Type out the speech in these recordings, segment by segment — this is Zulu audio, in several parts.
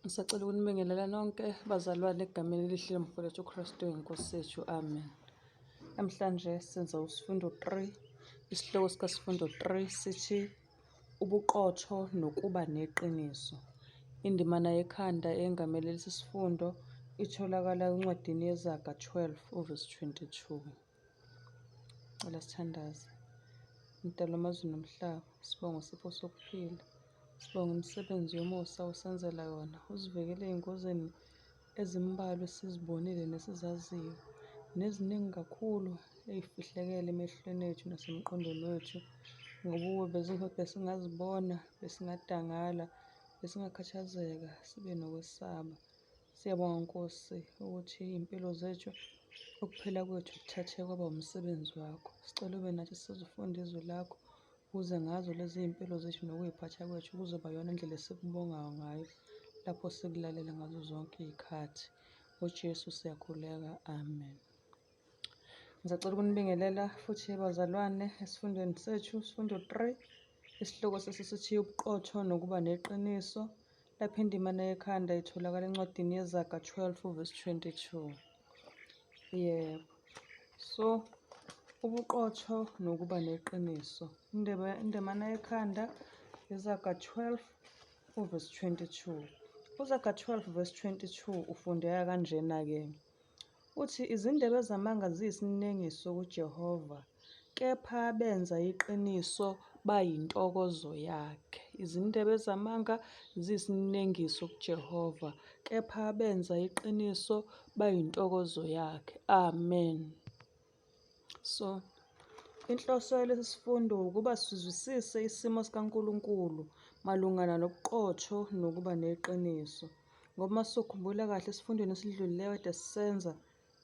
Ngisacela ukunibingelela nonke bazalwane egameni elihle lomfowethu uKristu inkosi yethu. Amen. Namhlanje senza usifundo 3. Isihloko sikasifundo 3 sithi ubuqotho nokuba neqiniso. Indimana yekhanda engamele lesi sifundo itholakala encwadini yeZaga 12 uvesi 22. Cela sithandaze. Mdali wamazulu nomhlaba, sibonga isipho sokuphila. Sibonga imisebenzi yomusa osenzela yona. Usivikele ey'ngozini ezimbalwa esizibonile nesizaziyo, neziningi kakhulu ey'fihlekele emehlweni ethu nasemqondweni wethu. Ngoba ukube besingazibona, besingadangala, besingakhathazeka, sibe nokwesaba. Siyabonga Nkosi ukuthi iy'mpilo zethu, ukuphila kwethu kuthathe kwaba umsebenzi wakho. Sicela ube nathi sizofunda izwi lakho ukuze ngazo lezi iy'mpilo zethu nokuy'phatha kwethu kuzoba yona indlela esikubongayo ngayo lapho sikulalela ngazo zonke iy'khathi. NgoJesu siyakhuleka, amen. Ngisacela ukunibingelela futhi bazalwane esifundweni sethu, isifundo 3. Isihloko sesisithi ubuqotho nokuba neqiniso. Lapha indimana yekhanda itholakala encwadini yeZaga 12 verse 22. Yebo. So, ubuqotho nokuba neqiniso. Indebe indimana yekhanda iZaga 12 uverse 22. UZaga 12 verse 22 ufundeka kanjena-ke. Uthi, Izindebe zamanga ziyisinengiso kuJehova, kepha abenza iqiniso bayintokozo yakhe. Izindebe zamanga ziyisinengiso kuJehova, kepha abenza iqiniso bayintokozo yakhe. Amen. So, inhloso yalesi sifundo ukuba sizwisise isimo sikaNkulunkulu malungana nobuqotho nokuba neqiniso. Ngoba uma sizokhumbula kahle esifundweni esidlulileyo kade sisenza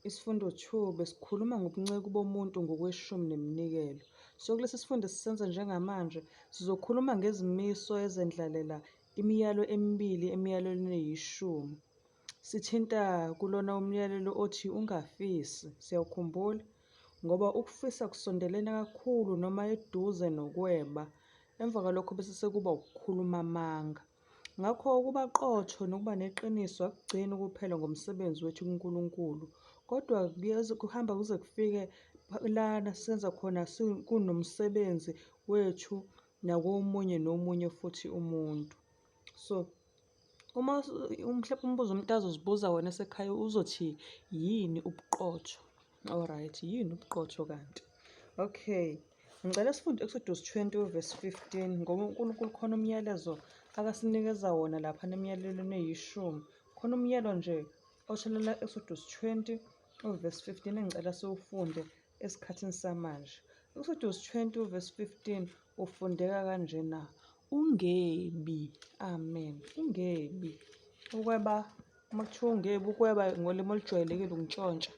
isifundo 2 besikhuluma ngobunceku bomuntu ngokweshumi neminikelo. So kulesi sifundo esisenza njengamanje sizokhuluma ngezimiso ezendlalela imiyalo emibili emiyalweni eyishumi. Sithinta kulona umyalelo othi ungafisi, siyawukhumbula? Ngoba ukufisa kusondelene kakhulu noma eduze nokweba. Emva kwalokho bese sekuba ukukhuluma amanga. Ngakho ukuba qotho nokuba neqiniso akugcini kuphela ngomsebenzi wethu kuNkulunkulu, kodwa kuhamba kuze kufike lana senza khona kunomsebenzi wethu nakomunye nomunye futhi umuntu. So, uma mhlawumbe umbuzo umuntu azozibuza wona esekhaya uzothi yini ubuqotho? Alright, yini ubuqotho kanti? Okay. Ngicela sifunde Exodus 20 verse 15 ngoba uNkulunkulu khona umyalezo akasinikeza wona lapha nemiyalelweni eyishumi. Khona umyalo nje otholakala Exodus 20 verse 15 engicela siwufunde esikhathini samanje. Exodus 20 verse 15 ufundeka kanjena. Ungebi. Amen. Ungebi. Ukweba uma kuthiwa ungebi ukweba ngolimi olujwayelekile ukuntshontsha.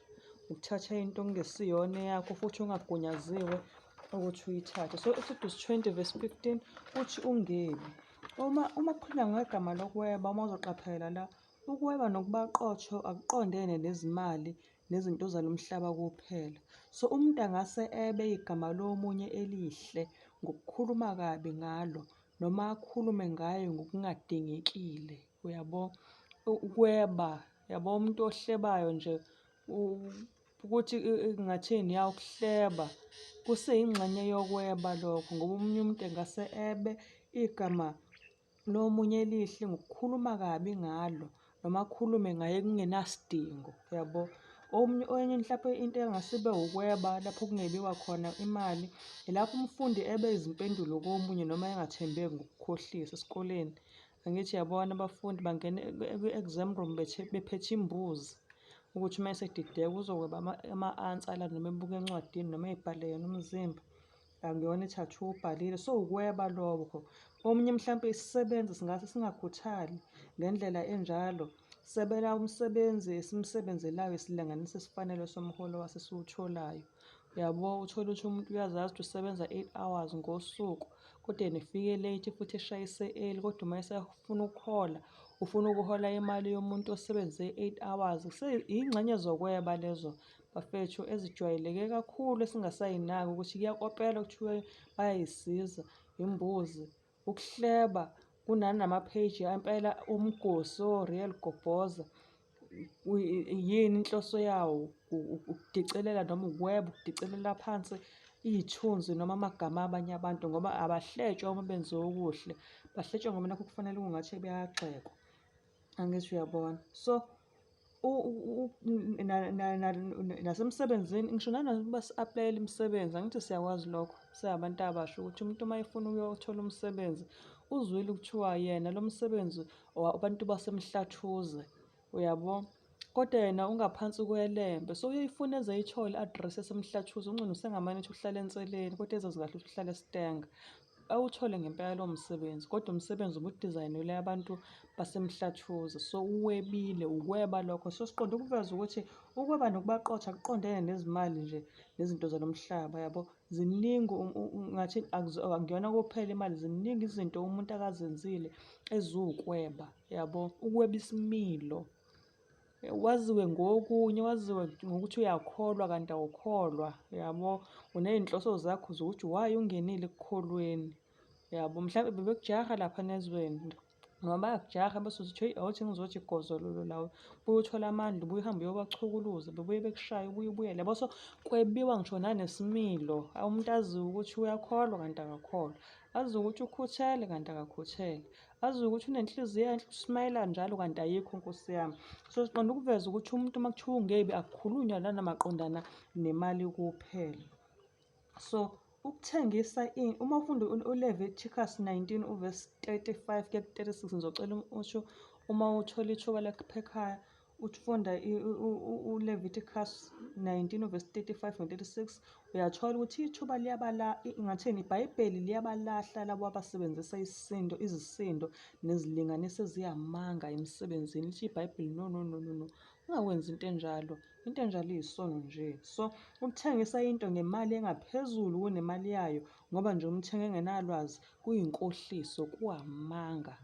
Ukuthatha into okungesiyona eyakho futhi ungagunyaziwe ukuthi uyithathe. So Exodus 20 verse 15 uthi ungebi. Uma kukhulunywa ngegama lokweba uma uzoqaphela la ukweba nokuba qotho akuqondene nezimali nezinto zalomhlaba kuphela. So umuntu angase ebe igama lomunye elihle ngokukhuluma kabi ngalo noma akhulume ngaye ngokungadingekile, uyabo? Ukweba, yabo umuntu ohlebayo nje ukuthi ngathini ya ukuhleba kuseyingxenye yokweba lokho ngoba omunye umuntu engase ebe igama lomunye elihle ngokukhuluma kabi ngalo noma akhulume ngaye kungenasidingo, uyabo? Omunye enye mhlampe into engase ibe ukweba lapho kungebiwa khona imali, ilapho umfundi ebe izimpendulo komunye noma engathembeki ngokukhohlisa esikoleni. Angithi uyabona abafundi bangena kwi-exam room bephethe imbuzi ukuthi uma esedideka uzokweba ama-answer la noma ebuka encwadini noma ey'bhale yena umzimba. Akuyona i-tattoo ubhalile, so ukweba lokho. Omunye mhlampe isisebenzi singase singakhuthali ngendlela enjalo, sebela umsebenzi esimsebenzelayo isilinganiso esifanele somholo waso esiwutholayo. Uyabo, uthole ukuthi umuntu uyazazi ukuthi usebenza 8 hours ngosuku, kodwa yena efike late futhi eshayise early, kodwa uma esefuna ukuhola, ufuna ukuhola imali yomuntu osebenze 8 hours. Iy'ngxenye zokweba lezo bafethu ezijwayeleke kakhulu esingasayinaki ukuthi kuyakopela kuthiwe bayayisiza imbuzi ukuhleba. Kunanama-page impela umgosi o-Real Gobhoza. Yini inhloso yawo? Ukudicelela noma ukweba, ukudicelela phansi iy'thunzi noma amagama abanye abantu ngoba abahletshwa uma benze okuhle, bahletshwa ngoba nakhu kufanele kungathi bayagxekwa. Angithi uyabona? So nasemsebenzini ngisho nanokuba si-aplayele imisebenzi, angithi siyakwazi lokho singabantu abasha ukuthi umuntu uma efuna ukuyothola umsebenzi uzwile kuthiwa yena lo msebenzi abantu baseMhlathuze, uyabo? Kodwa yena ungaphansi kweLembe, so uyoyifuna eze ayithole i-address yaseMhlathuze, ungcono usengamane ethi uhlala eNseleni kodwa ezazi kahle ukuthi uhlala eStanger. Awuthole ngempela lowo msebenzi, kodwa umsebenzi ubudizayinelwe abantu baseMhlathuze, so uwebile, ukweba lokho. So siqonde ukuveza ukuthi ukweba nokuba qotho akuqondene nezimali nje nezinto zalo mhlaba, yabo. Ziningi ngathi akuyona kuphela imali, ziningi izinto umuntu akazenzile eziwukweba, yabo. Ukweba isimilo. Waziwe ngokunye, waziwe ngokuthi uyakholwa kanti awukholwa, yabo. Uney'nhloso zakho zokuthi why ungenile ekukholweni, yabo. Mhlawumbe bebekujaha laphana ezweni noma bayakujaha bese uthi hheyi awuthi ngizothi gozololo la, ubuye uthole amandla, ubuye uhambe uyobachukuluza, bebuye bekushaye, ubuye ubuyele, yabo. So kwebiwa ngisho nanesimilo, umuntu aziwe ukuthi uyakholwa kanti akakholwa, aziwe ukuthi ukhuthele kanti akakhuthele. Azi ukuthi unenhliziyo enhle usmayela njalo kanti ayikho nkosi yami. So siqonda ukuveza ukuthi umuntu uma kuthiwa ungebi akukhulunywa lana maqondana nemali kuphela. So ukuthengisa uma ufunda uLeviticus 19 uverse 35 kuya ku-36 ngizocela usho uma uthola ithuba lakho ekhaya ufunda uLeviticus 19 verse 35 no 36 uyathola ukuthi ithuba liyabala ngathini iBhayibheli liyabalahla labo abasebenzisa isisindo izisindo nezilinganiso eziyamanga emsebenzini lithi iBhayibheli no no no no no ungakwenzi into enjalo into enjalo iyisono nje so ukuthengisa into ngemali engaphezulu kunemali yayo ngoba nje umthengi engenalwazi kuyinkohliso kuwamanga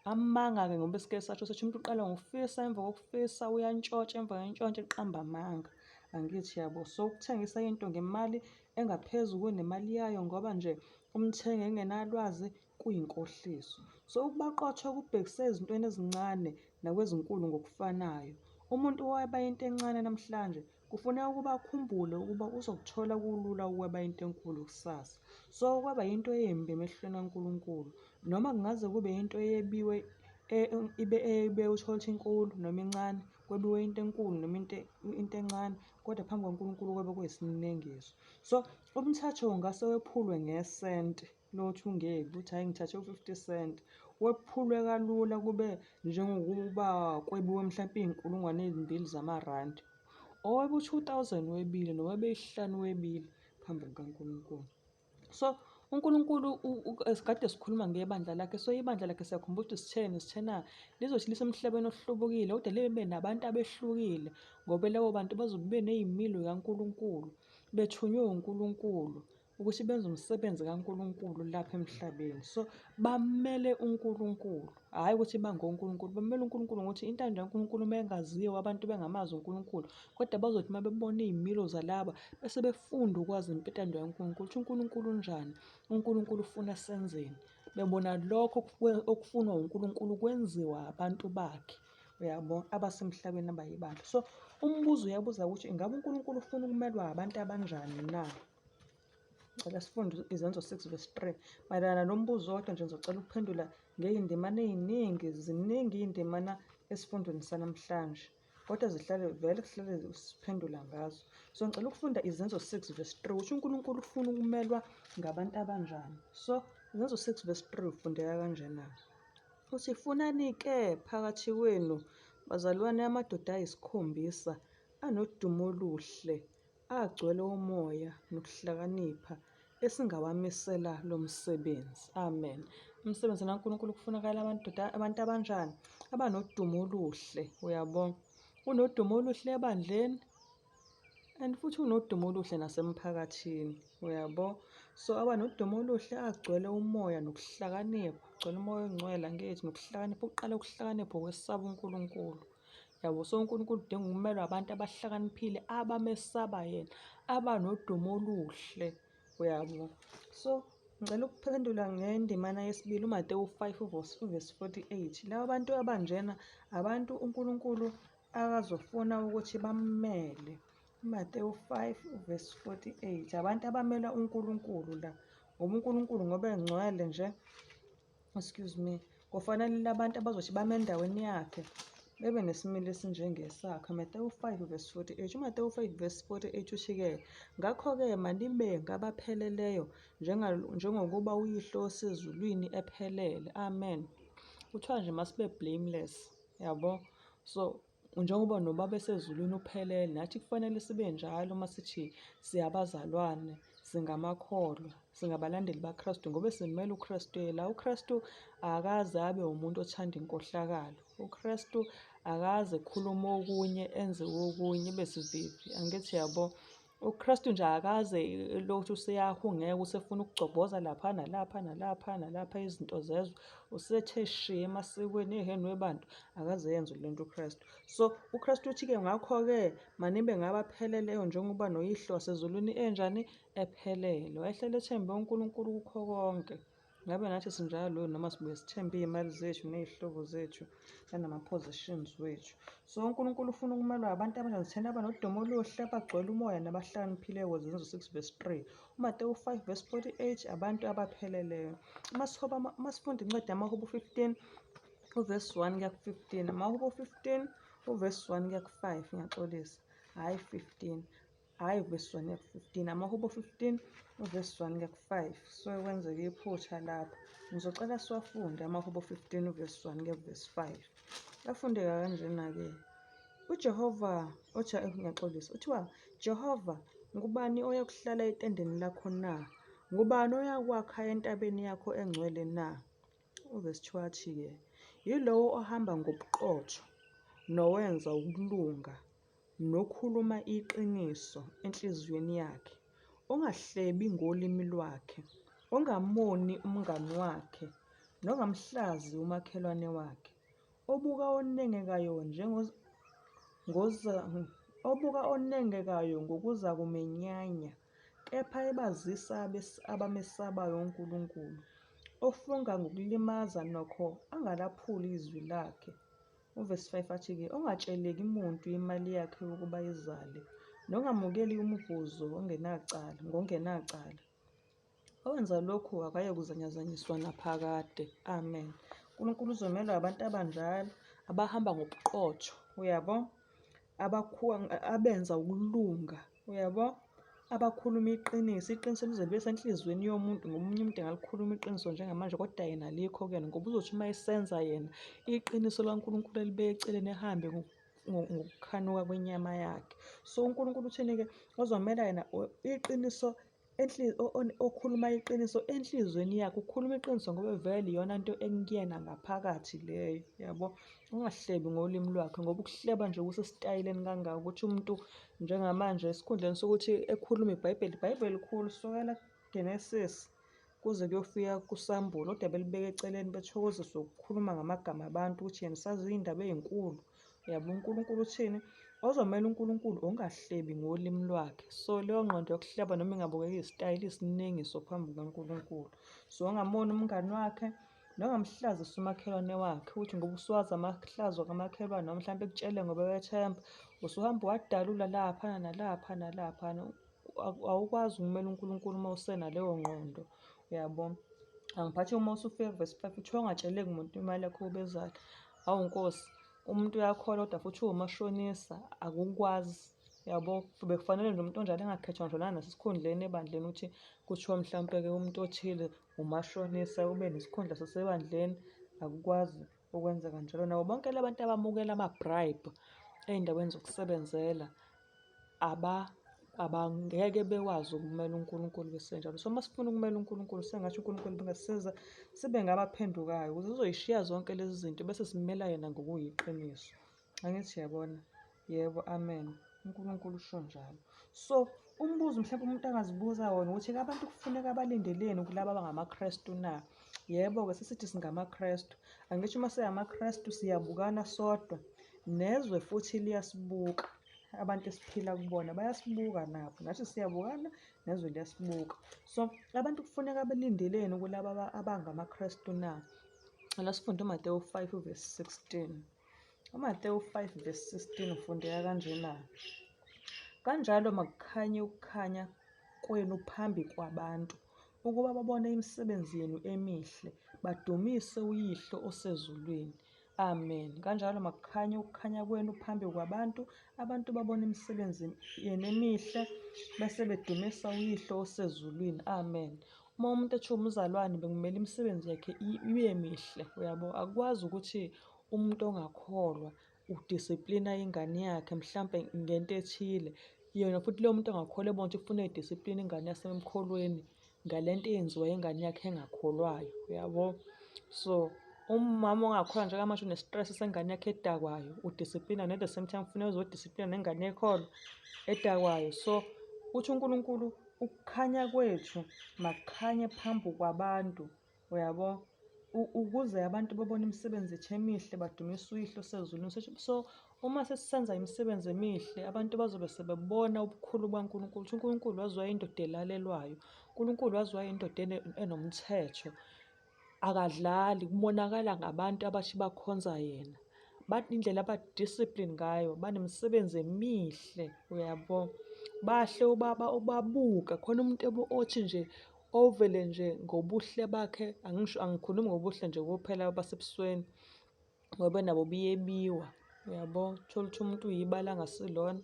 Amanga-ke ngoba esike satsho sathi umuntu uqala ngokufisa emva kokufisa uyantshontsha emva kwentshontsho eqamba amanga. Angithi yabo. So ukuthengisa into ngemali engaphezu kunemali yayo ngoba nje umthengi engenalwazi kuyinkohliso. So ukuba qotho kubhekise ezintweni ezincane nakwezinkulu ngokufanayo. Umuntu oweba into encane namhlanje kufuneka ukuba akhumbule ukuba uzokuthola kulula ukweba into enkulu kusasa. So ukweba yinto embi emehlweni kaNkulunkulu. Noma kungaze kube into eyebiwe ibe ebe uthole ukuthi inkulu noma incane, kwebiwe into enkulu noma into into encane, kodwa phambi kukaNkulunkulu kwebe kuyisinengiso. So umthetho ungase wephulwe ngesenti. Lothi ungebi uthi hhayi ngithathe u-fifty cent. Wephulwe kalula kube njengokuba kwebiwe mhlampe iy'nkulungwane ey'mbili zamarandi. Owebe u-two thousand webile nowebe isihlanu webile phambi kukaNkulunkulu. So uNkulunkulu kade sikhuluma ngebandla lakhe, so ibandla lakhe siyakhumbula ukuthi sitheni, sithena lizothi lisemhlabeni ohlubukile kodwa libe nabantu abehlukile ngoba labo bantu bazobe beney'milo kaNkulunkulu, bethunywe uNkulunkulu. Ukuthi benze umsebenzi kaNkulunkulu lapha emhlabeni. So bamele uNkulunkulu, hhayi ukuthi bangonkulunkulu, bamele uNkulunkulu ngokuthi intando kaNkulunkulu uma ingaziwa abantu bengamazi uNkulunkulu, kodwa bazothi uma bebona iy'milo zalaba bese befunda ukwazi intando kaNkulunkulu, ukuthi uNkulunkulu unjani, uNkulunkulu ufuna senzeni. Bebona lokho okufunwa uNkulunkulu kwenziwa abantu bakhe. Uyabo, abasemhlabeni abayibandla. So umbuzo uyabuza ukuthi ingabe uNkulunkulu ufuna ukumelwa abantu abanjani na? Ngicela sifunde Izenzo 6 verse 3. Mayelana nalo mbuzo kodwa nje ngizocela ukuphendula ngey'ndimana ey'ningi, ziningi iy'ndimana esifundweni sanamhlanje. Kodwa zihlale vele kuhlale siphendula ngazo. So ngicela ukufunda Izenzo 6 verse 3 ukuthi uNkulunkulu ufuna ukumelwa ngabantu abanjani. So Izenzo 6 verse 3 ufundeka kanjena. Uthi funani-ke phakathi kwenu bazalwane amadoda ayisikhombisa anodumo oluhle agcwele uMoya nokuhlakanipha esingawamisela lo msebenzi. Amen. Umsebenzi kaNkulunkulu kufunakala abantu abantu abanjani? Abanodumo oluhle, uyabona. Unodumo oluhle ebandleni and futhi unodumo oluhle nasemphakathini, uyabo. So abanodumo oluhle agcwele umoya nokuhlakanipha, agcwele umoya ongcwele angithi nokuhlakanipha, ukuqala ukuhlakanipha ukwesaba uNkulunkulu. Yabo, so uNkulunkulu udinga ukumelwa abantu abahlakaniphile abamesaba yena, abanodumo oluhle, uyabo. So Ngicela ukuphendula ngendimana yesibili uMatewu 5 uvesi 48. Laba bantu abanjena abantu uNkulunkulu akazofuna ukuthi bammele. UMatewu 5 uvesi 48. Abantu abamela uNkulunkulu la. Ngoba uNkulunkulu ngoba engcwele nje, excuse me, kufanele labantu abazothi bame endaweni yakhe bebe nesimilo esinjengesakhe. Matewu 5 verse 48. UMatewu 5 verse 48 uthi-ke, ngakho-ke manibe ngabapheleleyo njengokuba uYihlo osezulwini ephelele. Amen. Kuthiwa nje masibe blameless, yabo. So njengoba noBaba esezulwini uphelele, nathi kufanele sibe njalo uma sithi siyabazalwane, singamakholwa, singabalandeli baKristu ngoba simele uKristu la. UKristu akaze abe umuntu othanda inkohlakalo. UKristu akaze ekhuluma okunye enze okunye besivivi. Angithi yabo. UKristu nje akaze lokhu useyahungeka usefuna ukugcobhoza lapha nalapha nalapha nalapha izinto zezwe usethe shi emasikweni eheni webantu akaze yenze le nto uKristu. So uKristu uthi-ke ngakho-ke manibe ngabapheleleyo njengoba noYihlo wasezulwini enjani ephelele. Wayehlale ethembe uNkulunkulu kukho konke. Ngabe nathi sinjalo noma sibuye sithembe iy'mali zethu ney'hlobo zethu nanama-positions wethu. So uNkulunkulu ufuna ukumelwa abantu abanjani thina abanodumo oluhle abagcwele umoya nabahlakaniphileko Zenzo 6 verse 3. UMatewu 5 verse 48 abantu abapheleleyo. Uma sifunda incwadi yamaHubo 15 uvesi 1 kuya ku-15. AmaHubo 15 uvesi 1 kuya ku-5 ngiyaxolisa. Hhayi 15. Hhayi uvesi 1 kuya ku-15. AmaHubo 15 uvesi 1 kuya ku-5. So kwenzeka iphutha lapho. Ngizocela siwafunde amaHubo 15 uvesi 1 kuya kuvesi 5. Afundeka kanjena-ke. UJehova othi ngiyaxolisa uthiwa Jehova ngubani oyakuhlala etendeni lakho na? Ngubani oyakwakha entabeni yakho engcwele na? Uvesi 2 athi-ke yilowo ohamba ngobuqotho nowenza ukulunga nokhuluma iqiniso enhliziyweni yakhe, ongahlebi ngolimi lwakhe, ongamoni umngani wakhe, nongamhlazi umakhelwane wakhe, obuka onengekayo obuka onengekayo ngokuzakumenyanya, kepha ebazisa abamesabayo uNkulunkulu, ofunga ngokulimaza nokho angalaphuli izwi lakhe. Uvesi 5 athi-ke, ongatsheleki muntu imali yakhe ukuba izale, nongamukeli umvuzo ongenacala, ngongenacala. Owenza lokhu akayokuzanyazanyiswa naphakade. Amen. uNkulunkulu uzomelwa abantu abanjalo abahamba ngobuqotho, uyabo? Abakhuwa abenza ukulunga, uyabo? Abakhuluma iqiniso, iqiniso lize libe senhliziyweni yomuntu ngoba omunye umuntu engalikhuluma iqiniso njengamanje kodwa yena alikho kuyena ngoba uzothi uma esenza yena iqiniso likaNkulunkulu elibeke eceleni ehambe ngokukhanuka kwenyama yakhe. So uNkulunkulu uthini-ke? Ozomela yena iqiniso okhuluma iqiniso enhliziyweni yakhe, ukhuluma iqiniso ngoba vele iyona nto ekuyena ngaphakathi leyo, yabo. Ungahlebi ngolimi lwakhe ngoba ukuhleba nje kusesitayeleni kangaka ukuthi umuntu njengamanje esikhundleni sokuthi ekhulume iBhayibheli, iBhayibheli likhulu kusukela kuGenesis kuze kuyofika kuSambulo, kodwa belibeka eceleni bethokoziswe ukukhuluma ngamagama abantu ukuthi yena usazi iy'ndaba ey'nkulu. Uyabo uNkulunkulu uthini? Ozomela uNkulunkulu ongahlebi ngolimi lwakhe. So leyo ngqondo yokuhleba noma ingabukeka iyisitayela isinengiso phambi kukaNkulunkulu. So ongamoni umngani wakhe nongamhlazisa umakhelwane wakhe ukuthi ngoba usuwazi amahlazo kamakhelwane noma mhlawumbe ekutshele ngoba wethemba usuhamba wadalula laphana nalapha nalaphana. Awukwazi ukumela uNkulunkulu uma usenaleyo ngqondo, uyabo. Angiphathi uma usufika kuvesi 5 kuthiwa ungatsheleki muntu imali yakho ubezala. Hawu Nkosi, umuntu uyakholwa kodwa futhi uwumashonisa, akukwazi yabo. Bekufanele nje umuntu onjalo engakhethwa ngisho nanasesikhundleni ebandleni ukuthi kuthiwa mhlampe-ke umuntu othile umashonisa ube nesikhundla sasebandleni, akukwazi ukwenzeka njalo. Nabo bonke la bantu abamukela ama-bribe ey'ndaweni zokusebenzela abangeke bekwazi ukumela uNkulunkulu besenjalo. So uma sifuna ukumela uNkulunkulu sengathi uNkulunkulu bengasisiza sibe ngabaphendukayo ukuze sizoyishiya zonke lezi zinto bese simela yena ngokuyiqiniso. Angithi yabona? Yebo, amen. UNkulunkulu usho njalo. So umbuzo mhlawumbe umuntu angazibuza wona ukuthi abantu kufuneka balindeleni kulaba abangamaKristu na? Yebo-ke sesithi singamaKristu. Angisho uma singamaKristu siyabukana sodwa nezwe futhi liyasibuka. Abantu esiphila kubona bayasibuka nabo, nathi siyabukana nezwe liyasibuka. So abantu kufuneka belindeleni kulaba abangamaKristu na? Cela sifunde uMatewu 5 verse 16. UMatewu 5 verse 16 ufundeka kanjena. Kanjalo makukhanye ukukhanya kwenu phambi kwabantu, ukuba babone imisebenzi yenu emihle, badumise uYihlo osezulwini. Amen. Kanjalo makukhanye ukukhanya kwenu phambi kwabantu, abantu babone imisebenzi yenu emihle, bese bedumisa uYihlo osezulwini. Amen. Uma umuntu ethiwa umzalwane bekumele imisebenzi yakhe ibe mihle, uyabo? Akukwazi ukuthi umuntu ongakholwa udisiplina ingane yakhe mhlampe ngento ethile, yena futhi loyo muntu ongakholwa ebona ukuthi kufuneka edisipline ingane yasemkholweni ngale nto eyenziwa ingane yakhe engakholwayo, uyabo? So umama ongakholwa njengamanje une-stress sengane yakhe edakwayo, udisiplina and at the same time kufuneka uzodisiplina nengane yekholwa edakwayo. So uthi uNkulunkulu ukukhanya kwethu makukhanye phambi kwabantu, uyabo? Ukuze abantu bebone imisebenzi yethu emihle badumise uYihlo osezulwini. So uma sesisenza imisebenzi emihle abantu bazobe sebebona ubukhulu bukaNkulunkulu, ukuthi uNkulunkulu waziwa indoda elalelwayo, uNkulunkulu waziwa indoda enomthetho, akadlali, kubonakala ngabantu abathi bakhonza yena. Bathi indlela aba-discipline ngayo, banemisebenzi emihle, uyabo? Bahle ubaba ubabuka, khona umuntu othi nje ovele nje ngobuhle bakhe, angisho angikhulumi ngobuhle nje kuphela basebusweni ngoba nabo buyebiwa, uyabo? Uthole ukuthi umuntu uyibala angasilona.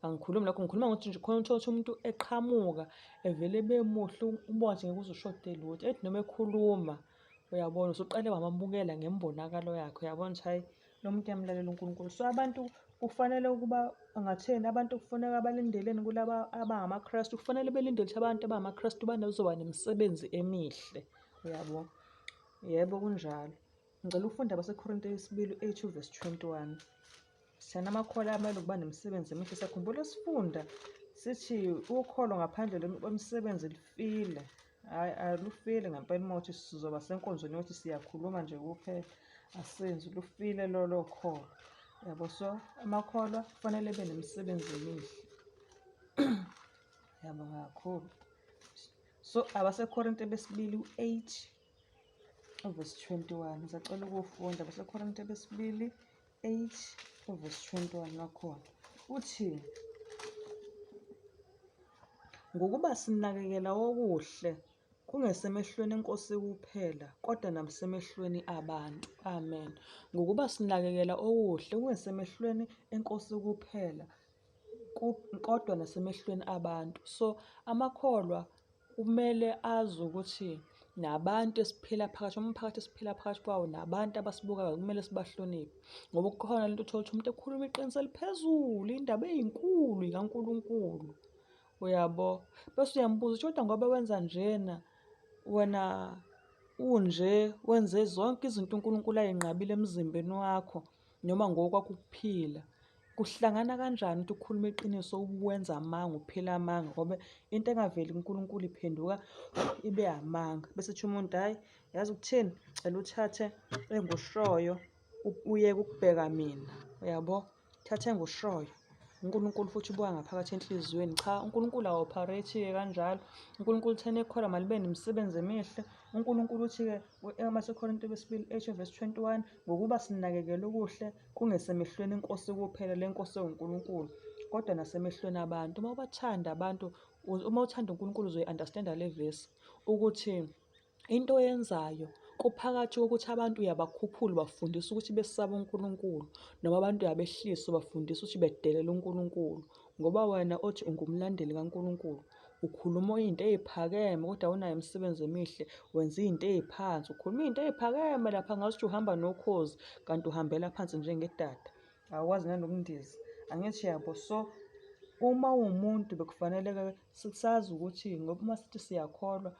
Angikhulumi lokho, ngikhuluma ngokuthi nje khona uthole ukuthi umuntu eqhamuka evele ebemuhle ubona nje ngeke uze ushode lutho. Ethi noma ekhuluma uyabona usuqale wamamukela ngembonakalo yakhe, uyabona ukuthi hhayi lo muntu uyamlalela uNkulunkulu. So abantu kufanele ukuba ngatheni, abantu kufuneka balindeleni kulaba abangamaKristu, kufanele belindele ukuthi abantu abangamaKristu banozoba nemisebenzi emihle, uyabo? Yebo kunjalo. Ngicela ukufunda abaseKorinte yesibili 8 verse 21. Sithena amakholwa amele ukuba nemisebenzi emihle. Siyakhumbula sifunda sithi ukholo ngaphandle kwemisebenzi lufile. Hhayi alufile ngempela uma uthi sizoba senkonzweni yokuthi siyakhuluma nje kuphela asenzi, lufile lolo kholo. Yabo, so amakholwa kufanele ebe nemisebenzi emihle. Ngiyabonga kakhulu. So abaseKorinte besibili u-8 uvesi 21. Ngisacela ukuwufunda abaseKorinte besibili 8 uvesi 21 wakhona. Uthi ngokuba sinakekela okuhle kungesemehlweni enkosi kuphela kodwa nasemehlweni abantu. Amen. Ngokuba sinakekela okuhle kungesemehlweni enkosi kuphela kodwa nasemehlweni abantu. So amakholwa kumele azi ukuthi nabantu esiphila phakathi, umphakathi esiphila phakathi kwawo nabantu abasibukayo kumele sibahloniphe. Ngoba kukhona lento uthole ukuthi umuntu ekhuluma iqiniso eliphezulu, indaba eyinkulu ikaNkulunkulu, uyabo? Bese uyambuza ukuthi kodwa ngoba wenza njena wena unje wenze zonke izinto uNkulunkulu ayinqabile emzimbeni wakho noma ngokwakho ukuphila. Kuhlangana kanjani ukuthi ukhulume iqiniso ubuwenza amanga uphila amanga ngoba into engaveli kuNkulunkulu iphenduka ibe amanga. Bese ethi umuntu hhayi yazi ukuthini cela uthathe engushoyo uyeke ukubheka mina, uyabo? Thatha engushoyo. uNkulunkulu futhi ubuka ngaphakathi enhliziyweni. Cha, uNkulunkulu awu-operate-ke kanjalo. uNkulunkulu uthena ikholwa malibe nemisebenzi emihle. uNkulunkulu uthi-ke abaseKorinte besibili 8 verse 21 ngokuba sinakekela okuhle kungesemehlweni enkosi kuphela le nkosi ewuNkulunkulu kodwa nasemehlweni abantu. Uma ubathanda abantu, uma uthanda uNkulunkulu uzoyi-understand-a le vesi ukuthi into oyenzayo kuphakathi kokuthi abantu uyabakhuphula ubafundisa ukuthi besabe uNkulunkulu noma abantu uyabehlisa ubafundisa ukuthi bedelela uNkulunkulu ngoba wena othi ungumlandeli kaNkulunkulu ukhuluma into eyiphakeme kodwa awunayo imisebenzi emihle wenza izinto eziphansi ukhuluma izinto eziphakeme lapha ngazuthi uhamba nokhozi kanti uhambela phansi njengedada awukwazi nanokundiza angithi yabo. So uma uwumuntu bekufanele-ke sazi ukuthi ngoba uma sithi siyakholwa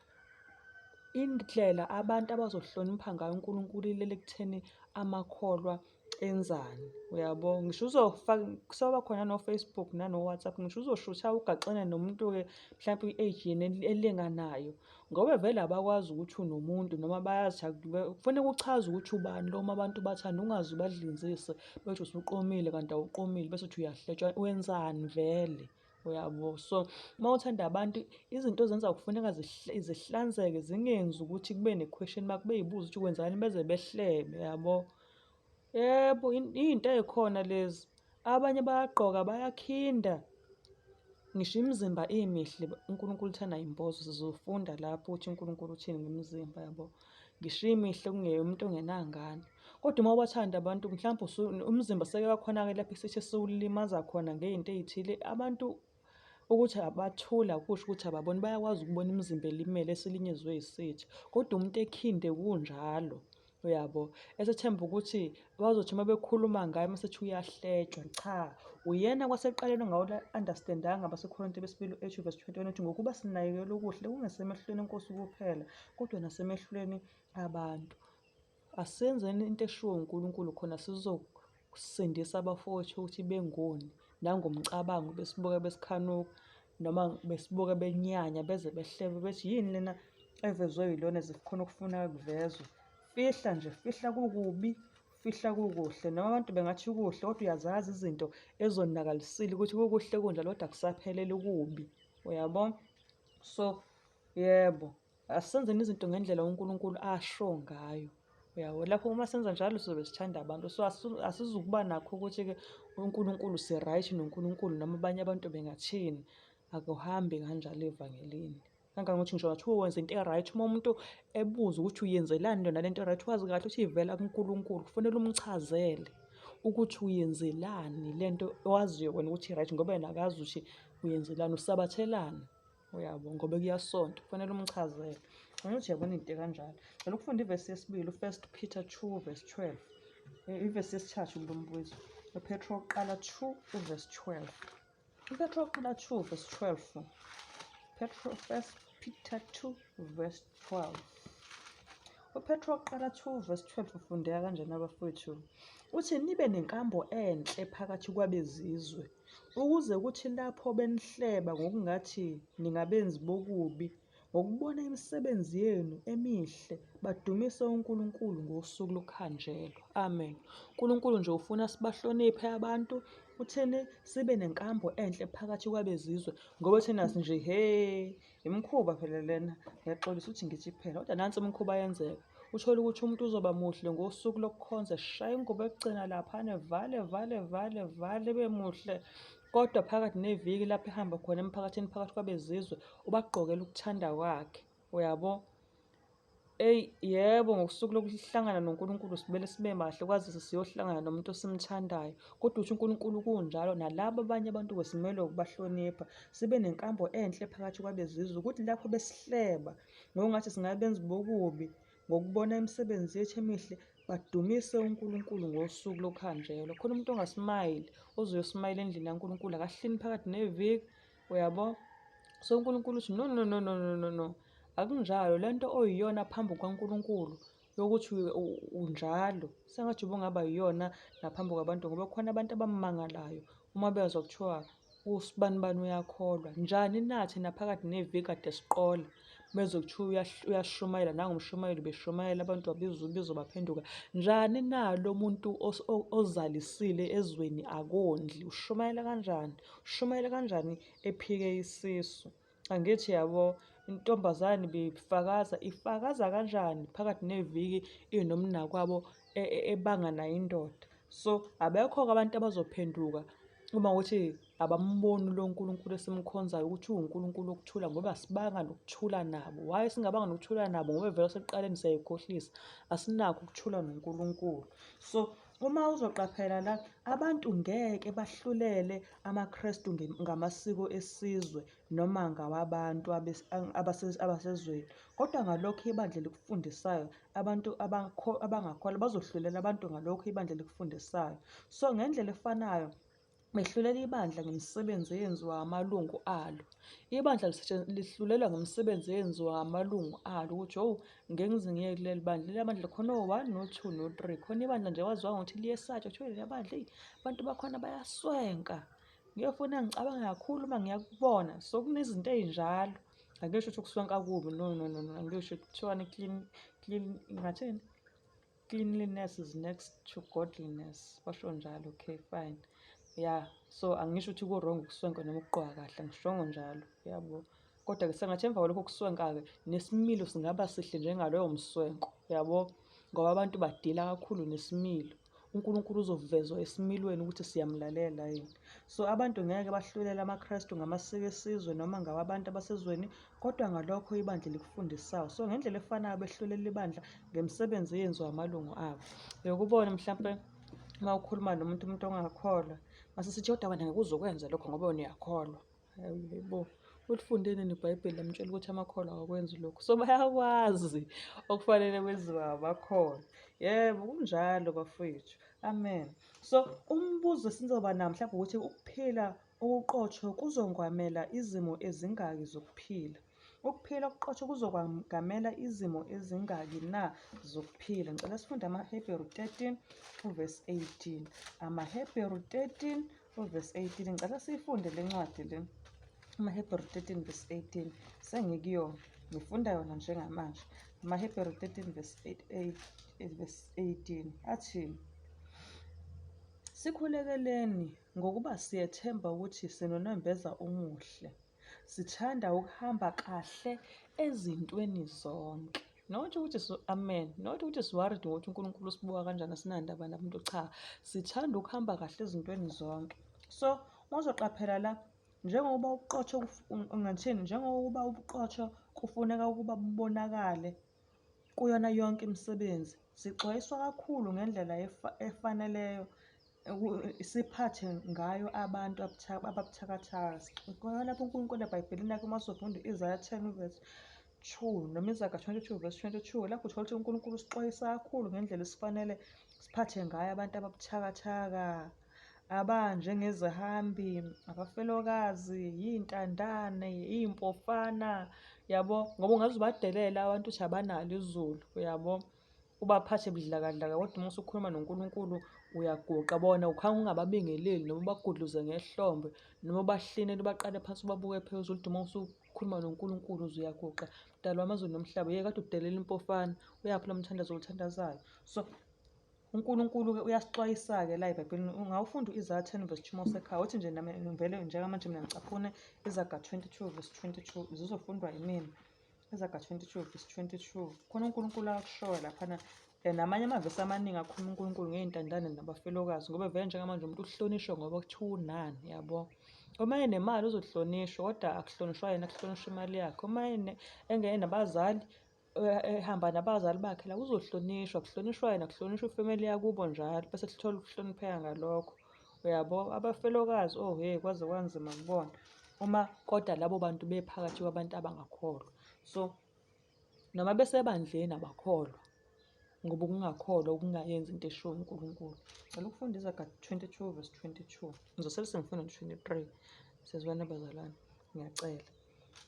indlela abantu abazohlonipha ngayo uNkulunkulu ilele ekutheni amakholwa enzani, uyabo? Ngisho uzofaka kusoba khona no-Facebook nano-WhatsApp, ngisho uzoshutha ugaxene nomuntu-ke mhlampe i-age yenu elinganayo, ngoba vele abakwazi ukuthi unomuntu noma bayazi kufanele uchaze ukuthi ubani lo uma abantu bathanda, ungaze ubadlinzise bethi usuqomile kanti awuqomile bese uthi uyahletshwa, wenzani vele? Uyabo? So uma uthanda abantu izinto ozenza kufuneka zihlanzeke zingenzi ukuthi kube ne-question mark, bey'buze ukuthi kwenzakani beze behlebe, yabo? Yebo, iy'nto ey'khona lezi. Abanye bayagqoka bayakhinda, ngisho imizimba imihle, uNkulunkulu uthanda imbozo, sizofunda lapho ukuthi uNkulunkulu uthini ngemizimba, yabo. Ngisho imihle kungeyomuntu ongenangane. Kodwa uma ubathanda abantu mhlawumbe umzimba seke wakhona-ke lapho isithe siwulimaza khona ngey'nto ey'thile, abantu ukuthi abathule akusho ukuthi ababoni, bayakwazi ukubona imizimba elimele esilinyezwe yisitha. Kodwa umuntu ekhinde kunjalo, uyabo, esethemba ukuthi bazothi uma bekhuluma ngaye uma sethi uyahletshwa. Cha, uyena kwasekuqaleni ongawula-understand-anga abaseKhorinte besibili 8 verse 21 ukuthi ngokuba sinakekela okuhle kungesemehlweni enkosi kuphela, kodwa nasemehlweni abantu. Asenzeni into eshiwo uNkulunkulu khona sizosindisa abafowethu ukuthi bengoni nangomcabango besibuka besikhanuka noma besibuka benyanya beze behlebe bethi yini lena evezwe yilona zikhona okufuna kuvezwe. Fihla nje, fihla kukubi, fihla kukuhle. Noma abantu bengathi kuhle kodwa uyazazi izinto ezonakalisile ukuthi kukuhle kunjalo kodwa kusaphelele kubi. Uyabona? So, yebo. Asenzeni izinto ngendlela uNkulunkulu asho ngayo. Uyabo? Lapho uma senza njalo sizobe sithanda abantu. So asizukuba nakho ukuthi-ke uNkulunkulu si-right noNkulunkulu noma abanye abantu bengathini. Akuhambi kanjalo evangelini. Kangangokuthi ngisho ngathiwa wenza into e-right, uma umuntu ebuza ukuthi uyenzelani lona lento e-right, wazi kahle ukuthi ivela kuNkulunkulu, kufanele umchazele ukuthi uyenzelani lento owaziyo wena ukuthi i-right ngoba yena akazi ukuthi uyenzelani, usabathelani. Uyabo, ngoba kuyasontwa, kufanele umchazele. Angithi uyabona into ekanjalo. Ngicela ukufunda ivesi yesibili, u-First Peter 2 verse 12. Ivesi yesithathu kulo mbuzo. UPetro wokuqala 2 uverse 12. UPetro wokuqala 2 verse 12. Petro, First Peter 2 verse 12. UPetro wokuqala 2 verse 12 ufundeka kanjena abafowethu. Uthi nibe nenkambo enhle phakathi kwabezizwe ukuze kuthi lapho benihleba ngokungathi ningabenzi bokubi, ngokubona imisebenzi yenu emihle badumise uNkulunkulu ngosuku lokuhanjelwa. Amen. uNkulunkulu nje ufuna sibahloniphe abantu, uthini sibe nenkambo enhle phakathi kwabezizwe ngoba thina nje he Imikhuba phela lena, ngiyaxolisa ukuthi ngithi phela, kodwa nansi imikhuba yenzeka. Uthole ukuthi umuntu uzoba muhle ngosuku lokukhonza, eshaye ingubo yokugcina laphana, evale vale vale vale ebe muhle. Kodwa phakathi neviki lapho ehamba khona emphakathini phakathi kwabezizwe, ubagqokela ukuthanda kwakhe. Uyabo? Eyi, yebo, ngosuku lokuhlangana noNkulunkulu simele sibe bahle kwazise siyohlangana nomuntu esimthandayo. Kodwa uthi uNkulunkulu kunjalo nalabo abanye abantu-ke simelwe ukubahlonipha, sibe nenkambo enhle phakathi kwabezizwe ukuthi lapho besihleba ngokungathi singabenzi bokubi ngokubona imisebenzi yethu emihle badumise uNkulunkulu ngosuku lokuhanjelwa. Khona umuntu ongasimayili ozoyosimayila endlini kaNkulunkulu akahlini phakathi neviki. Uyabo? So uNkulunkulu uthi no no no no no no no. Akunjalo lento oyiyona phambi kukaNkulunkulu yokuthi unjalo sengathi ubungaba yiyona naphambi kwabantu ngoba kukhona abantu abamangalayo uma bezwa kuthiwa usibanibani uyakholwa. Njani nathi naphakathi neviki kade siqola bezwe kuthiwa uyashumayela nangumshumayeli beshumayela abantu babiza ubizo baphenduka. Njani na lo muntu ozalisile ezweni akondli ushumayela kanjani? Ushumayela kanjani ephike isisu? Angithi yabo intombazane bifakaza ifakaza kanjani phakathi neviki inomnakwabo ebanga nayo indoda. So abekho-ke abantu abazophenduka uma ukuthi abamboni lo Nkulunkulu esimkhonzayo ukuthi uwuNkulunkulu wokuthula ngoba sibanga nokuthula nabo. Why singabanga nokuthula nabo? Ngoba vele sekuqaleni siyayikhohlisa, asinakho ukuthula noNkulunkulu. So uma uzoqaphela la, abantu ngeke bahlulele amaKristu ngamasiko esizwe noma ngawabantu abasezweni, kodwa ngalokho ibandla elikufundisayo, abantu abangakholwa bazohlulela abantu ngalokho ibandla elikufundisayo. So ngendlela efanayo, Behlulela ibandla ngemisebenzi eyenziwa amalungu alo. Ibandla lihlulelwa ngemisebenzi eyenziwa amalungu alo ukuthi owu ngeke ngize ngiye kuleli bandla. Leli bandla khona o-one, no-two, no-three. Khona ibandla nje waziwa ngokuthi liyesatshwa, kuthiwa leliya bandla eyi abantu bakhona bayaswenka. Ngiyofuna ngicabange kakhulu uma ngiyakubona. So kunezinto ey'njalo. Angisho ukuthi ukuswenka kubi, no no no no, angisho kuthiwani clean, clean, ngingathini? Cleanliness is next to godliness, basho njalo. Okay, fine. Yeah, so angisho ukuthi ku-wrong ukuswenka noma ukugqoka kahle, angishongo njalo, yabo. Kodwa-ke sengathi emva kwalokho kuswenka-ke nesimilo singaba sihle njengaloyo mswenko, yabo. Ngoba abantu badila kakhulu nesimilo. UNkulunkulu uzovezwa esimilweni ukuthi siyamlalela yini. So abantu ngeke bahlulele amaKristu ngamasiko esizwe noma ngawabantu abasezweni, kodwa ngalokho ibandla elikufundisayo. So ngendlela efanayo behlulela ibandla ngemisebenzi eyenziwa amalungu abo. Uyokubona mhlampe uma ukhuluma nomuntu umuntu ongakholwa, mase sithi kodwa wena ngeke uzokwenza lokho ngoba wena uyakholwa. Hayibo, ulifunde nini iBhayibheli lamtshela ukuthi amakholwa awakwenzi lokhu? So bayakwazi okufanele kwenziwe amakholwa. Yebo, kunjalo bafowethu. Amen. So umbuzo esizoba nawo mhlawumbe ukuthi ukuphila okuqotho kuzongwamela izimo ezingaki zokuphila? Ukuphila okuqotho kuzokwangamela izimo ezingaki na zokuphila? Ngicela sifunde amaHebheru 13 uvesi 18. AmaHebheru 13 uvesi 18. Ngicela siyifunde le ncwadi le. AmaHebheru 13 verse 18. Sengikuyona. Ngifunda yona njengamanje. AmaHebheru 13 verse 8, verse 18. Athi, Sikhulekeleni ngokuba siyethemba ukuthi sinonembeza omuhle. Sithanda ukuhamba kahle ezintweni zonke. Not ukuthi amen, not ukuthi si-worried ngokuthi uNkulunkulu usibuka kanjani asinandaba nabantu, cha. Sithanda ukuhamba kahle ezintweni zonke. So, uma uzoqaphela la, njengoba ubuqotho ungathini, njengoba ubuqotho kufuneka ukuba bubonakale kuyona yonke imisebenzi, sixwayiswa kakhulu ngendlela efaneleyo siphathe ngayo abantu ababuthakathaka. Khona lapho uNkulunkulu eBhayibhelini lakhe uma uzofunda u-Isaya 10 verse 2 noma Izaga 22 verse 22, lapho uthola ukuthi uNkulunkulu usixwayisa kakhulu ngendlela esifanele siphathe ngayo abantu ababuthakathaka, abanjengezihambi, abafelokazi, iy'ntandane, iy'mpofana, yabo. Ngoba ungaze ubadelele abantu uthi abanalo izulu, uyabo. Ubaphathe budlakadlaka kodwa uma usukhuluma noNkulunkulu uyaguqa bona ukhanga ungababingeleli noma ubagudluze ngehlombe noma ubahlinele ubaqale phansi ubabuke phezulu uma usukhuluma noNkulunkulu uze uyaguqa. Mdali wamazulu nomhlaba, yeka kade udelela impofana, uyaphi lo mthandazo owuthandazayo? So uNkulunkulu-ke uyasixwayisa-ke la eBhayibhelini. Ungawufunda u-Isaya 10 verse 2 uma usekhaya, uthi nje nami ngivele njengamanje mina ngicaphune Izaga 22 verse 22 zizofundwa yimina. Izaga 22 verse 22. Khona uNkulunkulu akushoyo laphana namanye amavesi amaningi akhuluma uNkulunkulu ngey'ntandane nabafelokazi ngoba vele njengamanje umuntu uhlonishwa ngoba kuthiwa unani, yabo. Uma enemali uzohlonishwa kodwa akuhlonishwa yena, kuhlonishwa imali yakhe. Uma engenabazali ehamba nabazali bakhe la uzohlonishwa, kuhlonishwa yena, kuhlonishwa ifamily yakubo njalo bese sithola ukuhlonipheka ngalokho. Uyabo? Abafelokazi, oh he, kwaze kwanzima kubona. Uma kodwa labo bantu bephakathi kwabantu abangakholwa. So noma besebandleni abakholwa ngoba ukungakholwa ukungayenzi into eshiwo uNkulunkulu. Ngicela ukufunda Izaga 22 verse 22. Ngizosele sengifunda 23. Sezwana bazalwane, ngiyacela.